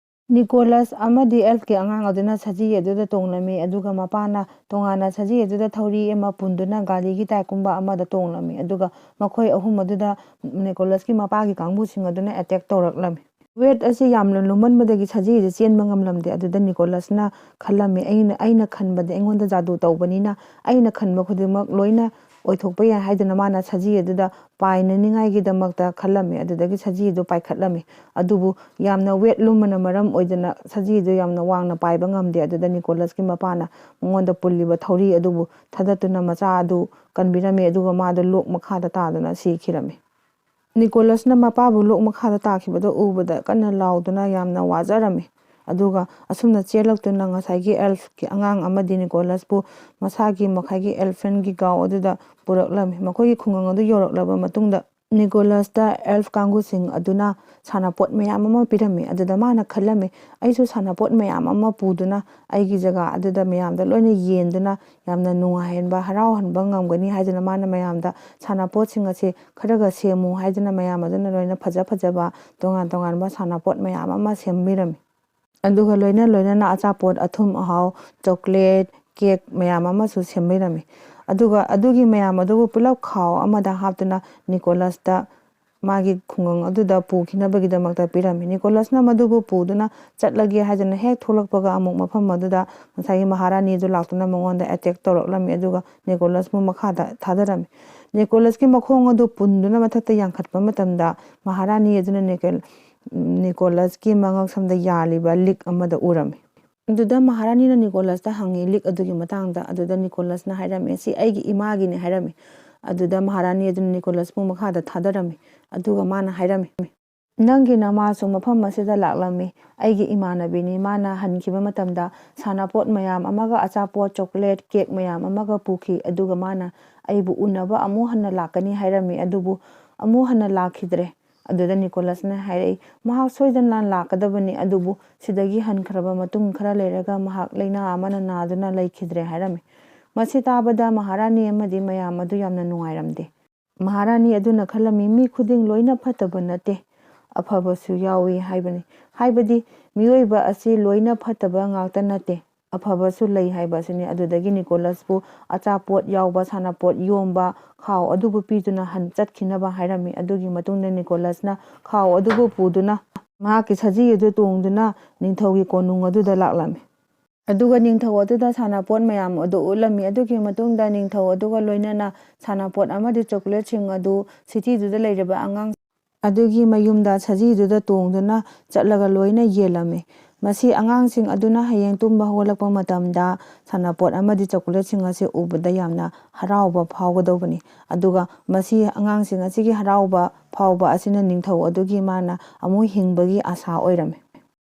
ꯅꯤꯀꯣꯂꯁ ꯑꯃꯗꯤ ꯑꯦꯜꯐꯀꯤ ꯑꯉꯥꯡ ꯑꯗꯨꯅ ꯁꯖꯤ ꯑꯗꯨꯗ ꯇꯣꯡꯂꯝꯃꯤ꯫ ꯑꯗꯨꯒ ꯃꯄꯥꯅ ꯇꯣꯉꯥꯟꯅ ꯁꯖꯤ ꯑꯗꯨꯗ ꯊꯧꯔꯤ ꯑꯃ ꯄꯨꯟꯗꯨꯅ ꯒꯥꯔꯤꯒꯤ ꯇꯥꯏꯞꯀꯨꯝꯕ ꯑꯃꯗ ꯇꯣꯡꯂꯝꯃꯤ꯫ ꯑꯗꯨꯒ ꯃꯈꯣꯏ ꯑꯍꯨꯝ ꯑꯗꯨꯗ ꯅꯤꯀꯣꯂꯁꯀꯤ ꯃꯄꯥꯒꯤ ꯀꯥꯡꯕꯨꯁꯤꯡ ꯑꯗꯨꯅ attack ꯇꯧꯔꯛꯂꯝꯃꯤ꯫ Weight ꯑꯁꯤ ꯌꯥꯝꯅ ꯂꯨꯝꯃꯟꯕꯗꯒꯤ ꯁꯖꯤ ꯑꯁꯤ ꯆꯦꯟꯕ ꯉꯝꯂꯝꯗꯦ꯫ ꯑꯗꯨꯗ ꯅꯤꯀꯣꯂꯁꯅ ꯈꯜꯂꯝꯃꯤ, "ꯑꯩꯅ, ꯑꯩꯅ ꯈꯟꯕꯗꯤ ꯑꯩꯉꯣꯟꯗ ꯖꯥꯗꯨ ꯇꯧꯕꯅꯤꯅ ꯑꯩꯅ ꯈꯟꯕ ꯈꯨꯗꯤꯡꯃꯛ ꯂꯣꯏꯅ ꯑꯣꯏꯊꯣꯛꯄ ꯌꯥꯏ" ꯍꯥꯏꯗꯨꯅ ꯃꯥꯅ ꯁꯖꯤ ꯑꯗꯨꯗ ꯄꯥꯏꯅꯅꯤꯡꯉꯥꯏꯒꯤꯗꯃꯛꯇ ꯈꯜꯂꯝꯃꯤ꯫ ꯑꯗꯨꯗꯒꯤ ꯁꯖꯤ ꯑꯗꯨ ꯄꯥꯏꯈꯠꯂꯝꯃꯤ꯫ ꯑꯗꯨꯕꯨ ꯌꯥꯝꯅ weight ꯂꯨꯝꯕꯅ ꯃꯔꯝ ꯑꯣꯏꯗꯨꯅ ꯁꯖꯤ ꯑꯗꯨ ꯌꯥꯝꯅ ꯋꯥꯡꯅ ꯄꯥꯏꯕ ꯉꯝꯗꯦ꯫ ꯑꯗꯨꯗ ꯅꯤꯀꯣꯂꯁꯀꯤ ꯃꯄꯥꯅ ꯃꯉꯣꯟꯗ ꯄꯨꯜꯂꯤꯕ ꯊꯧꯔꯤ ꯑꯗꯨꯕꯨ ꯊꯥꯗꯠꯇꯨꯅ ꯃꯆꯥ ꯑꯗꯨ ꯀꯟꯕꯤꯔꯝꯃꯤ꯫ ꯑꯗꯨꯒ ꯃꯥꯗꯨ ꯂꯣꯛ ꯃꯈꯥꯗ ꯇꯥꯗꯨꯅ ꯁꯤꯈꯤꯔꯝꯃꯤ꯫ ꯅꯤꯀꯣꯂꯁꯅ ꯃꯄꯥꯕꯨ ꯂꯣꯛ ꯃꯈꯥꯗ ꯇꯥꯈꯤꯕꯗꯨ ꯎꯕꯗ ꯀꯟꯅ ꯂꯥꯎꯗꯨꯅ ꯌꯥꯝꯅ ꯋꯥꯖꯔꯝꯃꯤ꯫ ꯑꯗꯨꯒ ꯑꯁꯨꯝꯅ ꯆꯦꯜꯂꯛꯇꯨꯅ ꯉꯁꯥꯏꯒꯤ ꯑꯦꯜꯐꯀꯤ ꯑꯉꯥꯡ ꯑꯃꯗꯤ ꯅꯤꯀꯣꯂꯁꯄꯨ ꯃꯁꯥꯒꯤ ꯃꯈꯥꯒꯤ ꯑꯦꯜꯐ꯭ꯔꯦꯟꯒꯤ ꯒꯥꯎ ꯑꯗꯨꯗ ꯄꯨꯔꯛꯂꯝꯃꯤ꯫ ꯃꯈꯣꯏꯒꯤ ꯈꯨꯡꯒꯪ ꯑꯗꯨ ꯌꯧꯔꯛꯂꯕ ꯃꯇꯨꯡꯗ ꯅꯤꯀꯣꯂꯁꯇ ꯑꯦꯜꯐ ꯀꯥꯡꯕꯨꯁꯤꯡ ꯑꯗꯨꯅ ꯁꯥꯟꯅꯄꯣꯠ ꯃꯌꯥꯝ ꯑꯃ ꯄꯤꯔꯝꯃꯤ꯫ ꯑꯗꯨꯗ ꯃꯥꯅ ꯈꯜꯂꯝꯃꯤ, "ꯑꯩꯁꯨ ꯁꯥꯟꯅꯄꯣꯠ ꯃꯌꯥꯝ ꯑꯃ ꯄꯨꯗꯨꯅ ꯑꯩꯒꯤ ꯖꯒꯥ ꯑꯗꯨꯗ ꯃꯌꯥꯝꯗ ꯂꯣꯏꯅ ꯌꯦꯟꯗꯨꯅ ꯌꯥꯝꯅ ꯅꯨꯡꯉꯥꯏꯍꯟꯕ, ꯍꯔꯥꯎꯍꯟꯕ ꯉꯝꯒꯅꯤ" ꯍꯥꯏꯗꯨꯅ ꯃꯥꯅ ꯃꯌꯥꯝꯗ, "ꯁꯥꯟꯅꯄꯣꯠꯁꯤꯡ ꯑꯁꯤ ꯈꯔꯒ ꯁꯦꯝꯃꯨ" ꯍꯥꯏꯗꯨꯅ ꯃꯌꯥꯝ ꯑꯗꯨꯅ ꯂꯣꯏꯅ ꯐꯖ ꯐꯖꯕ ꯇꯣꯉꯥꯟ ꯇꯣꯉꯥꯟꯕ ꯁꯥꯟꯅꯄꯣꯠ ꯃꯌꯥꯝ ꯑꯃ ꯁꯦꯝꯕꯤꯔꯝꯃꯤ꯫ ꯑꯗꯨꯒ ꯂꯣꯏꯅ ꯂꯣꯏꯅꯅ ꯑꯆꯥꯄꯣꯠ, ꯑꯊꯨꯝ ꯑꯍꯥꯎ, ꯆꯣꯀ꯭ꯂꯦꯠ, ꯀꯦꯛ ꯃꯌꯥꯝ ꯑꯃꯁꯨ ꯁꯦꯝꯕꯤꯔꯝꯃꯤ꯫ ꯑꯗꯨꯒ ꯑꯗꯨꯒꯤ ꯃꯌꯥꯝ ꯑꯗꯨꯕꯨ ꯄꯨꯂꯞ ꯈꯥꯎ ꯑꯃꯗ ꯍꯥꯞꯇꯨꯅ ꯅꯤꯀꯣꯂꯁꯇ ꯃꯥꯒꯤ ꯈꯨꯡꯒꯪ ꯑꯗꯨꯗ ꯄꯨꯈꯤꯅꯕꯒꯤꯗꯃꯛꯇ ꯄꯤꯔꯝꯃꯤ꯫ ꯅꯤꯀꯣꯂꯁꯅ ꯃꯗꯨꯕꯨ ꯄꯨꯗꯨꯅ ꯆꯠꯂꯒꯦ ꯍꯥꯏꯗꯨꯅ ꯍꯦꯛ ꯊꯣꯛꯂꯛꯄꯒ, ꯑꯃꯨꯛ ꯃꯐꯝ ꯑꯗꯨꯗ ꯉꯁꯥꯏꯒꯤ ꯃꯍꯥꯔꯥꯅꯤꯗꯨ ꯂꯥꯛꯇꯨꯅ ꯃꯉꯣꯟꯗ ꯑꯦꯇꯦꯛ ꯇꯧꯔꯛꯂꯝꯃꯤ, ꯑꯗꯨꯒ ꯅꯤꯀꯣꯂꯁꯄꯨ ꯃꯈꯥꯗ ꯊꯥꯗꯔꯝꯃꯤ꯫ ꯅꯤꯀꯣꯂꯁꯀꯤ ꯃꯈꯣꯡ ꯑꯗꯨ ꯄꯨꯟꯗꯨꯅ ꯃꯊꯛꯇ ꯌꯥꯟꯈꯠꯄ ꯃꯇꯝꯗ, ꯃꯍꯥꯔꯥꯅꯤ ꯑꯗꯨꯅ ꯅꯤꯀꯣ-, ꯅꯤꯀꯣꯂꯁꯀꯤ ꯃꯉꯛ ꯁꯝꯗ ꯌꯥꯜꯂꯤꯕ ꯂꯤꯛ ꯑꯃꯗ ꯎꯔꯝꯃꯤ꯫ ꯑꯗꯨꯗ ꯃꯍꯥꯔꯥꯅꯤꯅ ꯅꯤꯀꯣꯂꯁꯇ ꯍꯪꯉꯤ ꯂꯤꯛ ꯑꯗꯨꯒꯤ ꯃꯇꯥꯡꯗ꯫ ꯑꯗꯨꯗ ꯅꯤꯀꯣꯂꯁꯅ ꯍꯥꯏꯔꯝꯃꯤ, "ꯁꯤ ꯑꯩꯒꯤ ꯏꯃꯥꯒꯤꯅꯤ" ꯍꯥꯏꯔꯝꯃꯤ꯫ ꯑꯗꯨꯗ ꯃꯍꯥꯔꯥꯅꯤ ꯑꯗꯨꯅ ꯅꯤꯀꯣꯂꯁꯄꯨ ꯃꯈꯥꯗ ꯊꯥꯗꯔꯝꯃꯤ꯫ ꯑꯗꯨꯒ ꯃꯥꯅ ꯍꯥꯏꯔꯝꯃꯤ, "ꯅꯪꯒꯤ ꯅꯃꯥꯁꯨ ꯃꯐꯝ ꯑꯁꯤꯗ ꯂꯥꯛꯂꯝꯃꯤ꯫ ꯑꯩꯒꯤ ꯏꯃꯥꯟꯅꯕꯤꯅꯤ꯫ ꯃꯥꯅ ꯍꯟꯈꯤꯕ ꯃꯇꯝꯗ ꯁꯥꯟꯅꯄꯣꯠ ꯃꯌꯥꯝ ꯑꯃꯒ, ꯑꯆꯥꯄꯣꯠ, ꯆꯣꯀ꯭ꯂꯦꯠ, ꯀꯦꯛ ꯃꯌꯥꯝ ꯑꯃꯒ ꯄꯨꯈꯤ꯫ ꯑꯗꯨꯒ ꯃꯥꯅ ꯑꯩꯕꯨ ꯎꯅꯕ ꯑꯃꯨꯛ ꯍꯟꯅ ꯂꯥꯛꯀꯅꯤ ꯍꯥꯏꯔꯝꯃꯤ, ꯑꯗꯨꯕꯨ ꯑꯃꯨꯛ ꯍꯟꯅ ꯂꯥꯛꯈꯤꯗ꯭ꯔꯦ"꯫ ꯑꯗꯨꯗ ꯅꯤꯀꯣꯂꯁꯅ ꯍꯥꯏꯔꯛꯏ, "ꯃꯍꯥꯛ ꯁꯣꯏꯗꯅ ꯂꯥꯛꯀꯗꯕꯅꯤ, ꯑꯗꯨꯕꯨ ꯁꯤꯗꯒꯤ ꯍꯟꯈ꯭ꯔꯕ ꯃꯇꯨꯡ ꯈꯔ ꯂꯩꯔꯒ ꯃꯍꯥꯛ ꯂꯥꯏꯅꯥ ꯑꯃꯅ ꯅꯥꯗꯨꯅ ꯂꯩꯈꯤꯗ꯭ꯔꯦ" ꯍꯥꯏꯔꯝꯃꯤ꯫ ꯃꯁꯤ ꯇꯥꯕꯗ ꯃꯍꯥꯔꯥꯅꯤ ꯑꯃꯗꯤ ꯃꯌꯥꯝ ꯑꯗꯨ ꯌꯥꯝꯅ ꯅꯨꯡꯉꯥꯏꯔꯝꯗꯦ꯫ ꯃꯍꯥꯔꯥꯅꯤ ꯑꯗꯨꯅ ꯈꯜꯂꯝꯃꯤ, "ꯃꯤ ꯈꯨꯗꯤꯡ ꯂꯣꯏꯅ ꯐꯠꯇꯕ ꯅꯠꯇꯦ, ꯑꯐꯕꯁꯨ ꯌꯥꯎꯏ" ꯍꯥꯏꯕꯅꯤ꯫ ꯍꯥꯏꯕꯗꯤ ꯃꯤꯑꯣꯏꯕ ꯑꯁꯤ ꯂꯣꯏꯅ ꯐꯠꯇꯕ ꯉꯥꯛꯇ ꯅꯠꯇꯦ, ꯑꯐꯕꯁꯨ ꯂꯩ ꯍꯥꯏꯕ ꯑꯁꯤꯅꯤ꯫ ꯑꯗꯨꯗꯒꯤ ꯅꯤꯀꯣꯂꯁꯄꯨ ꯑꯆꯥꯄꯣꯠ ꯌꯥꯎꯕ ꯁꯥꯟꯅꯄꯣꯠ ꯌꯣꯝꯕ ꯈꯥꯎ ꯑꯗꯨꯕꯨ ꯄꯤꯗꯨꯅ ꯍꯟ-, ꯆꯠꯈꯤꯅꯕ ꯍꯥꯏꯔꯝꯃꯤ꯫ ꯑꯗꯨꯒꯤ ꯃꯇꯨꯡꯗ ꯅꯤꯀꯣꯂꯁꯅ ꯈꯥꯎ ꯑꯗꯨꯕꯨ ꯄꯨꯗꯨꯅ ꯃꯍꯥꯛꯀꯤ ꯁꯖꯤ ꯑꯗꯨ ꯇꯣꯡꯗꯨꯅ ꯅꯤꯡꯊꯧꯒꯤ ꯀꯣꯅꯨꯡ ꯑꯗꯨꯗ ꯂꯥꯛꯂꯝꯃꯤ꯫ ꯑꯗꯨꯒ ꯅꯤꯡꯊꯧ ꯑꯗꯨꯗ ꯁꯥꯟꯅꯄꯣꯠ ꯃꯌꯥꯝ ꯑꯗꯨ ꯎꯠꯂꯝꯃꯤ꯫ ꯑꯗꯨꯒꯤ ꯃꯇꯨꯡꯗ ꯅꯤꯡꯊꯧ ꯑꯗꯨꯒ ꯂꯣꯏꯅꯅ ꯁꯥꯟꯅꯄꯣꯠ ꯑꯃꯗꯤ ꯆꯣꯀ꯭ꯂꯦꯠꯁꯤꯡ ꯑꯗꯨ ꯁꯤꯇꯤꯗꯨꯗ ꯂꯩꯔꯤꯕ ꯑꯉꯥꯡ ꯑꯗꯨꯒꯤ ꯃꯌꯨꯝꯗ ꯁꯖꯤꯗꯨꯗ ꯇꯣꯡꯗꯨꯅ ꯆꯠꯂꯒ ꯂꯣꯏꯅ ꯌꯦꯜꯂꯝꯃꯤ꯫ ꯃꯁꯤ ꯑꯉꯥꯡꯁꯤꯡ ꯑꯗꯨꯅ ꯍꯌꯦꯡ ꯇꯨꯝꯕ ꯍꯧꯒꯠꯂꯛꯄ ꯃꯇꯝꯗ ꯁꯥꯟꯅꯄꯣꯠ ꯑꯃꯗꯤ ꯆꯣꯀ꯭ꯂꯦꯠꯁꯤꯡ ꯑꯁꯤ ꯎꯕꯗ ꯌꯥꯝꯅ ꯍꯔꯥꯎꯕ ꯐꯥꯎꯒꯗꯧꯕꯅꯤ꯫ ꯑꯗꯨꯒ ꯃꯁꯤ ꯑꯉꯥꯡꯁꯤꯡ ꯑꯁꯤꯒꯤ ꯍꯔꯥꯎꯕ ꯐꯥꯎꯕ ꯑꯁꯤꯅ ꯅꯤꯡꯊꯧ ꯑꯗꯨꯒꯤ ꯃꯥꯅ ꯑꯃꯨꯛ ꯍꯤꯡꯕꯒꯤ ꯑꯥꯁꯥ ꯑꯣꯏꯔꯝꯃꯤ꯫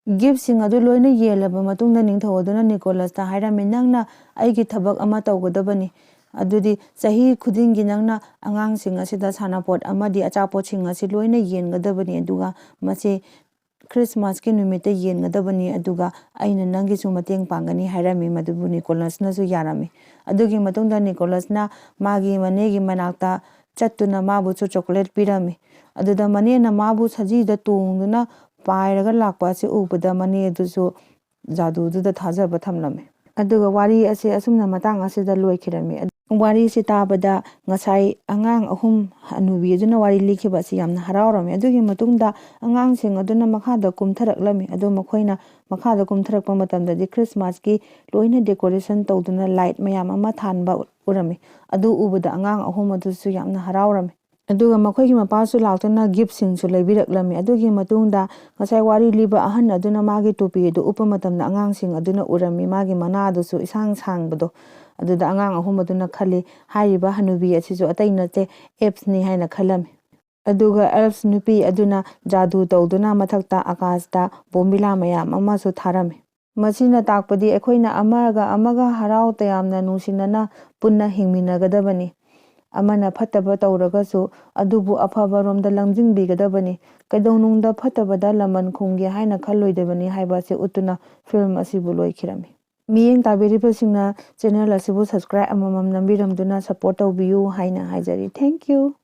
ꯒꯤꯐꯁꯤꯡ ꯑꯗꯨ ꯂꯣꯏꯅ ꯌꯦꯜꯂꯕ ꯃꯇꯨꯡꯗ ꯅꯤꯡꯊꯧ ꯑꯗꯨꯅ ꯅꯤꯀꯣꯂꯁꯇ ꯍꯥꯏꯔꯝꯃꯤ, "ꯅꯪꯅ ꯑꯩꯒꯤ ꯊꯕꯛ ꯑꯃ ꯇꯧꯒꯗꯕꯅꯤ꯫ ꯑꯗꯨꯗꯤ ꯆꯍꯤ ꯈꯨꯗꯤꯡꯒꯤ ꯅꯪꯅ ꯑꯉꯥꯡꯁꯤꯡ ꯑꯁꯤꯗ ꯁꯥꯟꯅꯄꯣꯠ ꯑꯃꯗꯤ ꯑꯆꯥꯄꯣꯠꯁꯤꯡ ꯑꯁꯤ ꯂꯣꯏꯅ ꯌꯦꯟꯒꯗꯕꯅꯤ, ꯑꯗꯨꯒ ꯃꯁꯤ ꯈ꯭ꯔꯤꯁꯃꯥꯁꯀꯤ ꯅꯨꯃꯤꯠꯇ ꯌꯦꯟꯒꯗꯕꯅꯤ, ꯑꯗꯨꯒ ꯑꯩꯅ ꯅꯪꯒꯤꯁꯨ ꯃꯇꯦꯡ ꯄꯥꯡꯒꯅꯤ ꯍꯥꯏꯔꯝꯃꯤ꯫ ꯃꯗꯨꯕꯨ ꯅꯤꯀꯣꯂꯁꯅꯁꯨ ꯌꯥꯔꯝꯃꯤ꯫ ꯑꯗꯨꯒꯤ ꯃꯇꯨꯡꯗ ꯅꯤꯀꯣꯂꯁꯅ ꯃꯥꯒꯤ ꯃꯅꯦꯒꯤ ꯃꯅꯥꯛꯇ ꯆꯠꯇꯨꯅ ꯃꯥꯕꯨꯁꯨ ꯆꯣꯀꯣꯂꯦꯠ ꯄꯤꯔꯝꯃꯤ꯫ ꯑꯗꯨꯗ ꯃꯅꯦꯅ ꯃꯥꯕꯨ ꯁꯖꯤꯗ ꯇꯣꯡꯗꯨꯅ ꯄꯥꯏꯔꯒ ꯂꯥꯛꯄ ꯑꯁꯤ ꯎꯕꯗ ꯃꯅꯦ ꯑꯗꯨꯁꯨ ꯖꯥꯗꯨꯗꯨꯗ ꯊꯥꯖꯕ ꯊꯝꯂꯝꯃꯤ꯫ ꯑꯗꯨꯒ ꯋꯥꯔꯤ ꯑꯁꯤ ꯑꯁꯨꯝꯅ ꯃꯇꯥꯡ ꯑꯁꯤꯗ ꯂꯣꯏꯈꯤꯔꯝꯃꯤ꯫ ꯋꯥꯔꯤꯁꯤ ꯇꯥꯕꯗ ꯉꯁꯥꯏ ꯑꯉꯥꯡ ꯑꯍꯨꯝ ꯍꯅꯨꯕꯤ ꯑꯗꯨꯅ ꯋꯥꯔꯤ ꯂꯤꯈꯤꯕ ꯑꯁꯤ ꯌꯥꯝꯅ ꯍꯔꯥꯎꯔꯝꯃꯤ꯫ ꯑꯗꯨꯒꯤ ꯃꯇꯨꯡꯗ ꯑꯉꯥꯡꯁꯤꯡ ꯑꯗꯨꯅ ꯃꯈꯥꯗ ꯀꯨꯝꯊꯔꯛꯂꯝꯃꯤ꯫ ꯑꯗꯨ ꯃꯈꯣꯏꯅ ꯃꯈꯥꯗ ꯀꯨꯝꯊꯔꯛꯄ ꯃꯇꯝꯗꯗꯤ ꯈ꯭ꯔꯤꯁꯃꯥꯁꯀꯤ ꯂꯣꯏꯅ ꯗꯦꯀꯣꯔꯦꯁꯟ ꯇꯧꯗꯨꯅ ꯂꯥꯏꯠ ꯃꯌꯥꯝ ꯑꯃ ꯊꯥꯟꯕ ꯎꯔꯝꯃꯤ꯫ ꯑꯗꯨ ꯎꯕꯗ ꯑꯉꯥꯡ ꯑꯍꯨꯝ ꯑꯗꯨꯁꯨ ꯌꯥꯝꯅ ꯍꯔꯥꯎꯔꯝꯃꯤ꯫ ꯑꯗꯨꯒ ꯃꯈꯣꯏꯒꯤ ꯃꯄꯥꯁꯨ ꯂꯥꯛꯇꯨꯅ ꯒꯤꯐꯁꯤꯡꯁꯨ ꯂꯩꯕꯤꯔꯛꯂꯝꯃꯤ꯫ ꯑꯗꯨꯒꯤ ꯃꯇꯨꯡꯗ ꯉꯁꯥꯏ ꯋꯥꯔꯤ ꯂꯤꯕ ꯑꯍꯟ ꯑꯗꯨꯅ ꯃꯥꯒꯤ ꯇꯨꯄꯤ ꯑꯗꯨ ꯎꯞꯄ ꯃꯇꯝꯗ ꯑꯉꯥꯡꯁꯤꯡ ꯑꯗꯨꯅ ꯎꯔꯝꯃꯤ꯫ ꯃꯥꯒꯤ ꯃꯅꯥ ꯑꯗꯨꯁꯨ ꯏꯁꯥꯡ ꯁꯥꯡꯕꯗꯣ꯫ ꯑꯗꯨꯗ ꯑꯉꯥꯡ ꯑꯍꯨꯝ ꯑꯗꯨꯅ ꯈꯜꯂꯤ, "ꯍꯥꯏꯔꯤꯕ ꯍꯅꯨꯕꯤ ꯑꯁꯤꯁꯨ ꯑꯇꯩ ꯅꯠꯇꯦ, ꯑꯦꯞꯁꯅꯤ" ꯍꯥꯏꯅ ꯈꯜꯂꯝꯃꯤ꯫ ꯑꯗꯨꯒ ꯑꯦꯜꯐ ꯅꯨꯄꯤ ꯑꯗꯨꯅ ꯖꯥꯗꯨ ꯇꯧꯗꯨꯅ ꯃꯊꯛꯇ ꯑꯀꯥꯁꯇ ꯕꯣꯝꯕꯤꯂꯥ ꯃꯌꯥꯝ ꯑꯃꯁꯨ ꯊꯥꯔꯝꯃꯤ꯫ ꯃꯁꯤꯅ ꯇꯥꯛꯄꯗꯤ ꯑꯩꯈꯣꯏꯅ ꯑꯃꯒ ꯑꯃꯒ ꯍꯔꯥꯎ ꯇꯌꯥꯝꯅ ꯅꯨꯡꯁꯤꯅꯅ ꯄꯨꯟꯅ ꯍꯤꯡꯃꯤꯟꯅꯒꯗꯕꯅꯤ꯫ ꯑꯃꯅ ꯐꯠꯇꯕ ꯇꯧꯔꯒꯁꯨ ꯑꯗꯨꯕꯨ ꯑꯐꯕꯔꯣꯝꯗ ꯂꯝꯖꯤꯡꯕꯤꯒꯗꯕꯅꯤ꯫ ꯀꯩꯗꯧꯅꯨꯡꯗ ꯐꯠꯇꯕꯗ ꯂꯃꯟ ꯈꯨꯝꯒꯦ ꯍꯥꯏꯅ ꯈꯜꯂꯣꯏꯗꯕꯅꯤ ꯍꯥꯏꯕ ꯑꯁꯤ ꯎꯠꯇꯨꯅ ꯐꯤꯂꯝ ꯑꯁꯤꯕꯨ ꯂꯣꯏꯈꯤꯔꯝꯃꯤ꯫ ꯃꯤꯠꯌꯦꯡ ꯇꯥꯕꯤꯔꯤꯕꯁꯤꯡꯅ ꯆꯦꯅꯦꯜ ꯑꯁꯤꯕꯨ ꯁꯕꯁꯀ꯭ꯔꯥꯏꯕ ꯑꯃꯃꯝ ꯅꯝꯕꯤꯔꯝꯗꯨꯅ ꯁꯄꯣꯔꯠ ꯇꯧꯕꯤꯌꯨ ꯍꯥꯏꯅ ꯍꯥꯏꯖꯔꯤ꯫ Thank you꯫